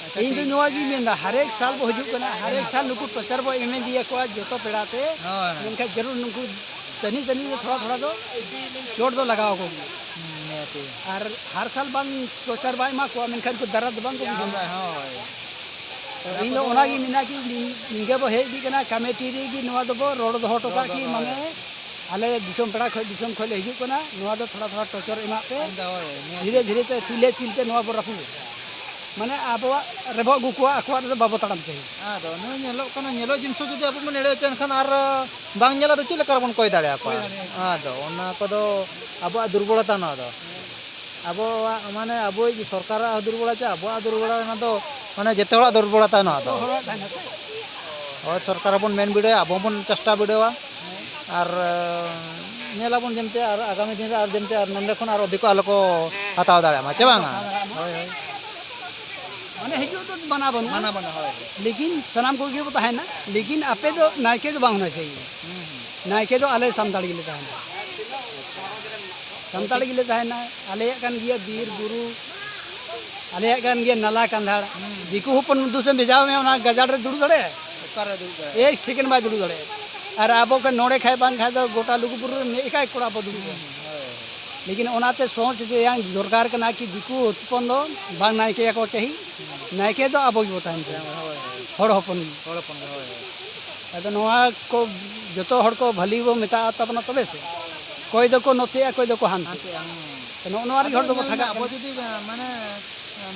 ᱟᱪᱪᱷᱟ, ᱤᱧ ᱫᱚ ᱴᱷᱤᱠ᱾ ᱱᱚᱣᱟ ᱜᱤᱧ ᱢᱮᱱᱫᱟ, ᱦᱟᱨᱮᱠ ᱥᱟᱞ ᱵᱚ ᱦᱤᱡᱩᱜ ᱠᱟᱱᱟ, ᱦᱟᱨᱮᱠ ᱥᱟᱞ ᱱᱩᱠᱩ ᱴᱚᱪᱟᱨ ᱵᱚ ᱮᱢ ᱤᱫᱤᱭᱟᱠᱚᱣᱟ ᱡᱚᱛᱚ ᱯᱮᱲᱟ ᱛᱮ, ᱦᱳᱭ, ᱦᱳᱭ᱾ ᱢᱮᱱᱠᱷᱟᱱ ᱡᱟᱹᱨᱩᱲ ᱱᱩᱠᱩ ᱛᱟᱹᱱᱤ ᱛᱟᱹᱱᱤ ᱫᱚ ᱛᱷᱚᱲᱟ ᱛᱷᱚᱲᱟ ᱫᱚ ᱪᱳᱴ ᱫᱚ ᱞᱟᱜᱟᱣ ᱟᱠᱚ ᱜᱮᱭᱟ᱾ ᱦᱩᱸ, ᱱᱤᱦᱟᱹᱛ᱾ ᱟᱨ ᱦᱟᱨ ᱥᱟᱞ ᱵᱟᱝ ᱯᱨᱚᱪᱟᱨ ᱵᱟᱭ ᱮᱢᱟ ᱠᱚᱣᱟ, ᱢᱮᱱᱠᱷᱟᱱ ᱠᱚ ᱫᱟᱨᱟ ᱫᱚ ᱵᱟᱝ ᱠᱚ ᱵᱩᱡᱷᱟᱹᱣᱟ᱾ ᱦᱳᱭ᱾ ᱛᱚ ᱤᱧ ᱫᱚ ᱚᱱᱟᱜᱤᱧ ᱢᱮᱱᱟ ᱠᱤ ᱱᱤᱝ-, ᱱᱤᱝᱠᱟᱹ ᱵᱚ ᱦᱮᱡ ᱤᱫᱤᱜ ᱠᱟᱱᱟ, ᱠᱚᱢᱤᱴᱤ ᱨᱮᱜᱮ ᱱᱚᱣᱟ ᱫᱚᱵᱚ ᱨᱚᱲ ᱫᱚᱦᱚ ᱦᱚᱴᱚ ᱠᱟᱜ ᱠᱤ ᱢᱟᱱᱮ ᱟᱞᱮ ᱫᱤᱥᱚᱢ ᱯᱮᱲᱟ ᱠᱷᱚᱱ, ᱫᱤᱥᱚᱢ ᱠᱷᱚᱱ ᱞᱮ ᱦᱤᱡᱩᱜ ᱠᱟᱱᱟ, ᱱᱚᱣᱟ ᱫᱚ ᱛᱷᱚᱲᱟ ᱛᱷᱚᱲᱟ ᱴᱚᱪᱚᱨ ᱮᱢᱟᱜ ᱯᱮ᱾ ᱫᱷᱤᱨᱮ ᱫᱷᱤᱨᱮ ᱛᱮ ᱛᱤᱞᱮ ᱛᱤᱞ ᱛᱮ ᱱᱚᱣᱟ ᱵᱚ ᱨᱟᱹᱯᱩᱫᱟ᱾ ᱢᱟᱱᱮ ᱟᱵᱚᱣᱟᱜ ᱨᱮᱵᱚᱜ ᱟᱹᱜᱩ ᱠᱚᱣᱟ, ᱟᱠᱚᱣᱟᱜ ᱨᱮᱫᱚ ᱵᱟᱵᱚ ᱛᱟᱲᱟᱢ ᱪᱟᱹᱦᱤ᱾ ᱟᱫᱚ ᱱᱚᱜᱼᱚᱭ ᱧᱮᱞᱚᱜ ᱠᱟᱱᱟ, ᱧᱮᱞᱚᱜ ᱡᱤᱱᱤᱥ ᱦᱚᱸ ᱡᱩᱫᱤ ᱟᱵᱚ ᱵᱚᱱ ᱮᱲᱮ ᱦᱚᱪᱚᱭᱟ, ᱮᱱᱠᱷᱟᱱ ᱟᱨ ᱵᱟᱝ ᱧᱮᱞ ᱟᱫᱚ ᱪᱮᱫ ᱞᱮᱠᱟ ᱨᱮᱵᱚᱱ ᱠᱚᱭ ᱫᱟᱲᱮᱭᱟᱠᱚᱣᱟ? ᱠᱚᱭ ᱫᱟᱲᱮᱭᱟᱠᱚᱣᱟ᱾ ᱟᱫᱚ ᱚᱱᱟ ᱠᱚᱫᱚ ᱟᱵᱚᱣᱟᱜ ᱫᱩᱨᱵᱚᱞᱚᱛᱟ ᱱᱚᱣᱟ ᱫᱚ᱾ ᱟᱵᱚᱣᱟᱜ ᱢᱟᱱᱮ ᱟᱵᱚᱭᱤᱡ ᱥᱚᱨᱠᱟᱨᱟᱜ ᱦᱚᱸ ᱫᱩᱨᱵᱚᱞᱚᱛᱟ, ᱟᱵᱚᱣᱟᱜ ᱫᱩᱨᱵᱚᱞᱚᱛᱟ ᱱᱚᱣᱟ ᱫᱚ, ᱢᱟᱱᱮ ᱡᱚᱛᱚ ᱦᱚᱲᱟᱜ ᱫᱩᱨᱵᱚᱞᱚᱛᱟ ᱱᱚᱣᱟ ᱫᱚ᱾ ᱦᱳᱭ, ᱥᱚᱨᱠᱟᱨ ᱦᱚᱸᱵᱚᱱ ᱢᱮᱱ ᱵᱤᱰᱟᱹᱣᱟ, ᱟᱵᱚ ᱦᱚᱸᱵᱚᱱ ᱪᱮᱥᱴᱟ ᱵᱤᱰᱟᱹᱣᱟ᱾ ᱟᱨ ᱧᱮᱞᱟᱵᱚᱱ ᱡᱮᱢᱛᱮ ᱟᱨ ᱟᱜᱟᱢᱤ ᱫᱤᱱ ᱨᱮ ᱟᱨ ᱡᱮᱢᱛᱮ ᱟᱨ ᱱᱚᱸᱰᱮ ᱠᱷᱚᱱ ᱟᱨ ᱚᱫᱷᱤᱠ ᱠᱚ ᱟᱞᱚ ᱠᱚ ᱦᱟᱛᱟᱣ ᱫᱟᱲᱮᱭᱟᱜ ᱢᱟ, ᱪᱮ ᱵᱟᱝᱟ? ᱦᱳᱭ, ᱦᱳᱭ᱾ ᱢᱟᱱᱮ ᱦᱤᱡᱩᱜ ᱫᱚ ᱢᱟᱱᱟ ᱵᱟᱹᱱᱩᱜᱼᱟ᱾ ᱢᱟᱱᱟ ᱵᱟᱹᱱᱩᱜᱼᱟ, ᱦᱳᱭ᱾ ᱞᱮᱠᱤᱱ ᱥᱟᱱᱟᱢ ᱠᱚᱜᱮ ᱵᱚ ᱛᱟᱦᱮᱱᱟ, ᱞᱮᱠᱤᱱ ᱟᱯᱮ ᱫᱚ ᱱᱟᱭᱠᱮ ᱫᱚ ᱵᱟᱝ ᱦᱩᱱᱟ ᱪᱟᱦᱤᱭᱮ᱾ ᱦᱩᱸ, ᱦᱩᱸ᱾ ᱱᱟᱭᱠᱮ ᱫᱚ ᱟᱞᱮ ᱥᱟᱱᱛᱟᱲ ᱜᱮᱞᱮ ᱛᱟᱦᱮᱱᱟ᱾ ᱥᱟᱱᱛᱟᱲ ᱜᱮᱞᱮ ᱛᱟᱦᱮᱱᱟ᱾ ᱟᱞᱮᱭᱟᱜ ᱠᱟᱱ ᱜᱮᱭᱟ ᱵᱤᱨ ᱵᱩᱨᱩ, ᱟᱞᱮᱭᱟᱜ ᱠᱟᱱ ᱜᱮᱭᱟ ᱱᱟᱞᱟ ᱠᱟᱸᱫᱷᱟᱲ᱾ ᱦᱩᱸ᱾ ᱫᱤᱠᱩ ᱦᱚᱯᱚᱱ ᱫᱩᱥᱮᱢ ᱵᱷᱮᱡᱟᱣ ᱢᱮᱭᱟ, ᱚᱱᱟ ᱜᱟᱡᱟᱲ ᱨᱮ ᱫᱩᱲᱩᱵ ᱫᱟᱲᱮᱭᱟᱜᱼᱟ? ᱚᱠᱟᱨᱮ ᱫᱩᱲᱩᱵ ᱫᱟᱲᱮᱭᱟᱜᱼᱟ? ᱮᱠ ᱥᱮᱠᱮᱱᱰ ᱵᱟᱭ ᱫᱩᱲᱩᱵ ᱫᱟᱲᱮᱭᱟᱜᱼᱟ᱾ ᱟᱨ ᱟᱵᱚ ᱠᱚ ᱱᱚᱰᱮ ᱠᱷᱟᱡ ᱵᱟᱝ ᱠᱷᱟᱡ ᱫᱚ ᱜᱚᱴᱟ ᱞᱩᱜᱩᱵᱩᱨᱩ ᱨᱮ ᱢᱤᱫ ᱮᱠᱟᱭ ᱠᱚᱲᱟ ᱵᱚ ᱫᱩᱲᱩᱵᱼᱟ᱾ ᱦᱩᱸ, ᱦᱳᱭ᱾ ᱞᱮᱠᱤᱱ ᱚᱱᱟᱛᱮ ᱥᱚᱪ ᱨᱮᱭᱟᱝ ᱫᱚᱨᱠᱟᱨ ᱠᱟᱱᱟ ᱠᱤ ᱫᱤᱠᱩ ᱦᱚᱯᱚᱱ ᱫᱚ ᱵᱟᱝ ᱱᱟᱭᱠᱮᱭᱟᱠᱚ ᱪᱟᱹᱦᱤ, ᱱᱟᱭᱠᱮ ᱫᱚ ᱟᱵᱚ ᱜᱮᱵᱚ ᱛᱟᱦᱮᱱ ᱠᱟᱱᱟ, ᱦᱳᱭ, ᱦᱳᱭ᱾ ᱦᱚᱲ ᱦᱚᱯᱚᱱ ᱜᱮ᱾ ᱦᱚᱲ ᱦᱚᱯᱚᱱ ᱜᱮ, ᱦᱳᱭ, ᱦᱳᱭ᱾ ᱟᱫᱚ ᱱᱚᱣᱟ ᱠᱚ ᱡᱚᱛᱚ ᱦᱚᱲ ᱠᱚ ᱵᱷᱟᱹᱞᱤ ᱵᱚ ᱢᱮᱛᱟᱜᱼᱟ ᱛᱟᱵᱚᱱᱟ ᱛᱚᱵᱮ ᱥᱮ᱾ ᱚᱠᱚᱭ ᱫᱚᱠᱚ ᱱᱚᱛᱮᱜᱼᱟ, ᱚᱠᱚᱭ ᱫᱚᱠᱚ ᱦᱟᱱᱛᱮᱜᱼᱟ᱾ ᱦᱟᱱᱛᱮᱜᱼᱟ, ᱦᱩᱸ᱾ ᱛᱚ ᱱᱚᱜᱼᱚ ᱱᱚᱣᱟ ᱨᱮᱜᱮ ᱟᱫᱚ ᱦᱚᱲ ᱫᱚᱵᱚ ᱧᱮᱞ ᱢᱮ, ᱛᱷᱟᱜᱟᱜ ᱟᱵᱚ ᱠᱟᱱᱟ᱾ ᱡᱩᱫᱤ, ᱢᱟᱱᱮ,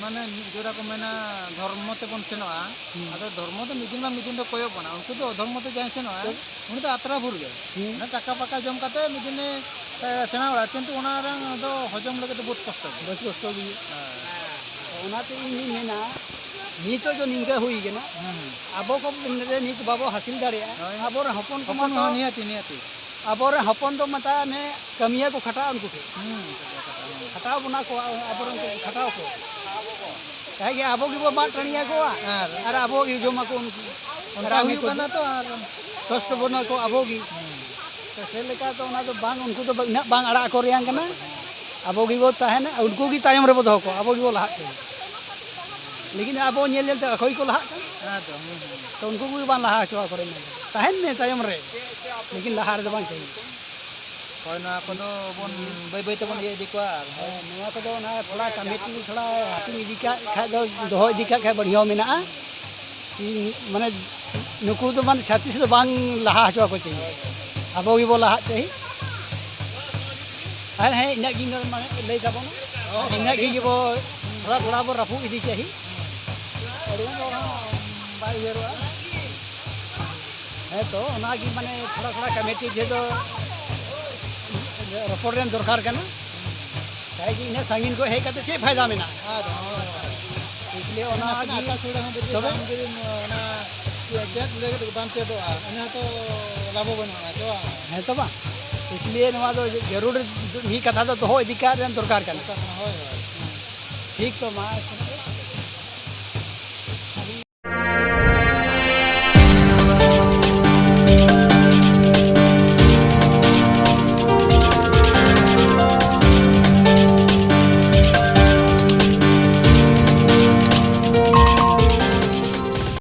ᱢᱟᱱᱮ ᱢᱤᱫ ᱡᱚᱲᱟ ᱠᱚ ᱢᱮᱱᱟ ᱫᱷᱚᱨᱢᱚ ᱛᱮᱵᱚᱱ ᱥᱮᱱᱚᱜᱼᱟ, ᱦᱩᱸ᱾ ᱟᱫᱚ ᱫᱷᱚᱨᱢᱚ ᱫᱚ ᱢᱤᱫ ᱫᱤᱱ ᱵᱟᱝ ᱢᱤᱫ ᱫᱤᱱ ᱫᱚ ᱠᱚᱭᱚᱜ ᱵᱚᱱᱟ᱾ ᱩᱱᱠᱩ ᱫᱚ ᱚᱫᱷᱚᱨᱢᱚ ᱛᱮ ᱡᱟᱦᱟᱸᱭ ᱥᱮᱱᱚᱜᱼᱟ, ᱛᱚ ᱩᱱᱤ ᱫᱚ ᱟᱛᱨᱟ ᱵᱷᱩᱨ ᱜᱮ᱾ ᱦᱩᱸ᱾ ᱚᱱᱟ ᱴᱟᱠᱟ ᱯᱟᱠᱟ ᱡᱚᱢ ᱠᱟᱛᱮ ᱢᱤᱫ ᱫᱤᱱᱮ, ᱮ, ᱥᱮᱬᱟ ᱚᱲᱟᱜ, ᱠᱤᱱᱛᱩ ᱚᱱᱟ ᱨᱮᱱᱟᱜ ᱫᱚ ᱦᱚᱡᱚᱢ ᱞᱟᱹᱜᱤᱫ ᱫᱚ ᱵᱚᱦᱩᱛ ᱠᱚᱥᱴᱚ ᱜᱮᱭᱟ᱾ ᱵᱚᱦᱩᱛ ᱠᱚᱥᱴᱚ ᱜᱮ ᱦᱩᱭᱩᱜᱼᱟ᱾ ᱦᱮᱸ᱾ ᱛᱚ ᱚᱱᱟᱛᱮ ᱤᱧ ᱫᱩᱧ ᱢᱮᱱᱟ, ᱱᱤᱛᱚᱜ ᱫᱚ ᱱᱤᱝᱠᱟᱹ ᱦᱩᱭ ᱠᱟᱱᱟ, ᱦᱩᱸ, ᱦᱩᱸ᱾ ᱟᱵᱚ ᱠᱚ ᱨᱮ ᱱᱤᱛ ᱵᱟᱵᱚ ᱦᱟᱹᱥᱤᱞ ᱫᱟᱲᱮᱭᱟᱜᱼᱟ, ᱦᱳᱭ᱾ ᱟᱵᱚᱨᱮᱱ ᱦᱚᱯᱚᱱ ᱠᱚᱢᱟ ᱦᱚᱯᱚᱱ ᱛᱚ, ᱦᱚᱸ ᱱᱤᱦᱟᱹᱛᱤ, ᱱᱤᱦᱟᱹᱛᱤ᱾ ᱟᱵᱚᱨᱮᱱ ᱦᱚᱯᱚᱱ ᱫᱚ ᱢᱮᱛᱟᱭ ᱢᱮ ᱠᱟᱹᱢᱤᱭᱟᱹ ᱠᱚ ᱠᱷᱟᱴᱟᱜᱼᱟ ᱩᱱᱠᱩ ᱴᱷᱮᱱ᱾ ᱦᱩᱸ, ᱠᱷᱟᱴᱟᱣ ᱵᱚᱱᱟ ᱠᱚ, ᱟᱵᱚᱨᱮᱱ ᱠᱚ ᱠᱷᱟᱴᱟᱣ ᱠᱚ᱾ ᱠᱟᱦᱮ ᱜᱮ ᱟᱵᱚ ᱜᱮᱵᱚ ᱢᱟᱜ ᱴᱟᱺᱰᱤᱭᱟ ᱠᱚᱣᱟ ᱟᱨ ᱟᱨ ᱟᱵᱚ ᱜᱮ ᱡᱚᱢᱟ ᱠᱚ ᱩᱱᱠᱩ᱾ ᱚᱱᱠᱟ ᱟᱨ ᱟᱵᱚ ᱦᱩᱭᱩᱜ ᱜᱮᱠᱚ ᱠᱟᱱᱟ ᱛᱚ, ᱟᱨ ᱠᱚᱥᱴᱚ ᱵᱚᱱᱟ ᱠᱚ ᱟᱵᱚ ᱜᱮ᱾ ᱦᱩᱸ᱾ ᱛᱚ ᱥᱮ ᱞᱮᱠᱟ ᱫᱚ ᱚᱱᱟ ᱫᱚ ᱵᱟᱝ, ᱩᱱᱠᱩ ᱫᱚ ᱩᱱᱟᱹᱜ ᱵᱟᱝ ᱟᱲᱟᱜ ᱟᱠᱚ ᱨᱮᱭᱟᱝ ᱠᱟᱱᱟ᱾ ᱟᱵᱚ ᱜᱮᱵᱚ ᱛᱟᱦᱮᱱᱟ, ᱩᱱᱠᱩ ᱜᱮ ᱛᱟᱭᱚᱢ ᱨᱮᱵᱚ ᱫᱚᱦᱚ ᱠᱚᱣᱟ, ᱟᱵᱚ ᱜᱮᱵᱚ ᱞᱟᱦᱟᱜ ᱠᱟᱱᱟ᱾ ᱞᱮᱠᱤᱱ ᱟᱵᱚ ᱧᱮᱞ ᱧᱮᱞ ᱛᱮ ᱚᱠᱚᱭ ᱠᱚ ᱞᱟᱦᱟᱜ ᱠᱟᱱᱟ? ᱦᱮᱸ ᱛᱚ, ᱦᱩᱸ, ᱦᱩᱸ᱾ ᱛᱚ ᱩᱱᱠᱩ ᱠᱚᱜᱮ ᱵᱟᱝ ᱞᱟᱦᱟ ᱦᱚᱪᱚ ᱟᱠᱚ ᱨᱮ ᱢᱮᱱᱟ᱾ ᱛᱟᱦᱮᱱ ᱢᱮ ᱛᱟᱭᱚᱢ ᱨᱮ, ᱞᱮᱠᱤᱱ ᱞᱟᱦᱟ ᱨᱮᱫᱚ ᱵᱟᱝ ᱪᱟᱹᱦᱤᱭᱮ᱾ ᱦᱳᱭ, ᱱᱚᱣᱟ ᱠᱚᱫᱚ ᱵᱚᱱ ᱵᱟᱹᱭ ᱵᱟᱹᱭ ᱛᱮᱵᱚᱱ ᱤᱭᱟᱹ ᱤᱫᱤ ᱠᱚᱣᱟ᱾ ᱟᱨ ᱦᱮᱸ, ᱱᱚᱣᱟ ᱠᱚᱫᱚ ᱚᱱᱟ ᱛᱷᱚᱲᱟ ᱠᱚᱢᱤᱴᱤ ᱛᱷᱚᱲᱟ ᱦᱟᱹᱴᱤᱧ ᱤᱫᱤ ᱠᱟᱜ ᱠᱷᱟᱡ ᱫᱚ, ᱫᱚᱦᱚ ᱤᱫᱤ ᱠᱟᱜ ᱠᱷᱟᱡ ᱵᱟᱹᱲᱤᱡ ᱦᱚᱸ ᱢᱮᱱᱟᱜᱼᱟ᱾ ᱤᱧ ᱢᱟᱱᱮ ᱱᱩᱠᱩ ᱫᱚ ᱢᱟᱱᱮ ᱪᱷᱟᱹᱛᱤᱠ ᱫᱚ ᱵᱟᱝ ᱞᱟᱦᱟ ᱦᱚᱪᱚ ᱟᱠᱚ ᱪᱟᱹᱦᱤ, ᱟᱵᱚ ᱜᱮᱵᱚ ᱞᱟᱦᱟᱜ ᱪᱟᱹᱦᱤ᱾ ᱟᱨ ᱦᱮᱸ, ᱤᱱᱟᱹᱜ ᱜᱤᱧ ᱢᱟᱱᱮ ᱞᱟᱹᱭ ᱛᱟᱵᱚᱱᱟ᱾ ᱤᱱᱟᱹᱜ ᱜᱮ ᱜᱮᱵᱚ ᱛᱷᱚᱲᱟ ᱛᱷᱚᱲᱟ ᱵᱚ ᱨᱟᱹᱯᱩᱫ ᱤᱫᱤ ᱪᱟᱹᱦᱤ᱾ ᱟᱹᱰᱤ ᱜᱟᱱ ᱦᱚᱲ ᱦᱚᱸ ᱵᱟᱭ ᱩᱭᱦᱟᱹᱨᱚᱜᱼᱟ᱾ ᱦᱮᱸ ᱛᱚ, ᱚᱱᱟᱜᱮ ᱢᱟᱱᱮ ᱛᱷᱚᱲᱟ ᱛᱷᱚᱲᱟ ᱠᱚᱢᱤᱴᱤ ᱡᱮ ᱫᱚ ᱨᱚᱯᱚᱲ ᱨᱮᱱ ᱫᱚᱨᱠᱟᱨ ᱠᱟᱱᱟ᱾ ᱠᱟᱭ ᱡᱮ ᱤᱱᱟᱹᱜ ᱥᱟᱺᱜᱤᱧ ᱠᱷᱚᱱ ᱦᱮᱡ ᱠᱟᱛᱮ ᱪᱮᱫ ᱯᱷᱟᱭᱫᱟ ᱢᱮᱱᱟᱜᱼᱟ? ᱟᱨ ᱦᱚᱸ ᱤᱥᱞᱤᱭᱮ ᱚᱱᱟ ᱱᱟᱥᱮᱱᱟᱜ ᱜᱮ ᱟᱛᱟ ᱥᱩᱲᱟᱹ ᱦᱚᱸ ᱵᱩᱡᱷᱟᱹᱜ ᱛᱚᱵᱮ ᱵᱟᱝ ᱡᱩᱫᱤ ᱚᱱᱟ ᱪᱮᱫ ᱞᱟᱹᱜᱤᱫ ᱵᱟᱢ ᱪᱮᱫᱚᱜᱼᱟ, ᱤᱱᱟᱹ ᱦᱚᱸᱛᱚ ᱞᱟᱵᱷᱚ ᱵᱟᱹᱱᱩᱜᱼᱟ, ᱥᱮ ᱵᱟᱝ? ᱦᱮᱸ ᱛᱚ ᱵᱟᱝ, ᱤᱥᱞᱤᱭᱮ ᱱᱚᱣᱟ ᱫᱚ ᱡᱟᱹᱨᱩᱲ ᱢᱤᱫ ᱠᱟᱛᱷᱟ ᱫᱚ ᱫᱚᱦᱚ ᱤᱫᱤ ᱠᱟᱜ ᱨᱮᱱ ᱫᱚᱨᱠᱟᱨ ᱠᱟᱱᱟ᱾ ᱫᱚᱨᱠᱟᱨ ᱠᱟᱱᱟ, ᱦᱳᱭ, ᱦᱳᱭ᱾ ᱴᱷᱤᱠ ᱛᱚ ᱢᱟ᱾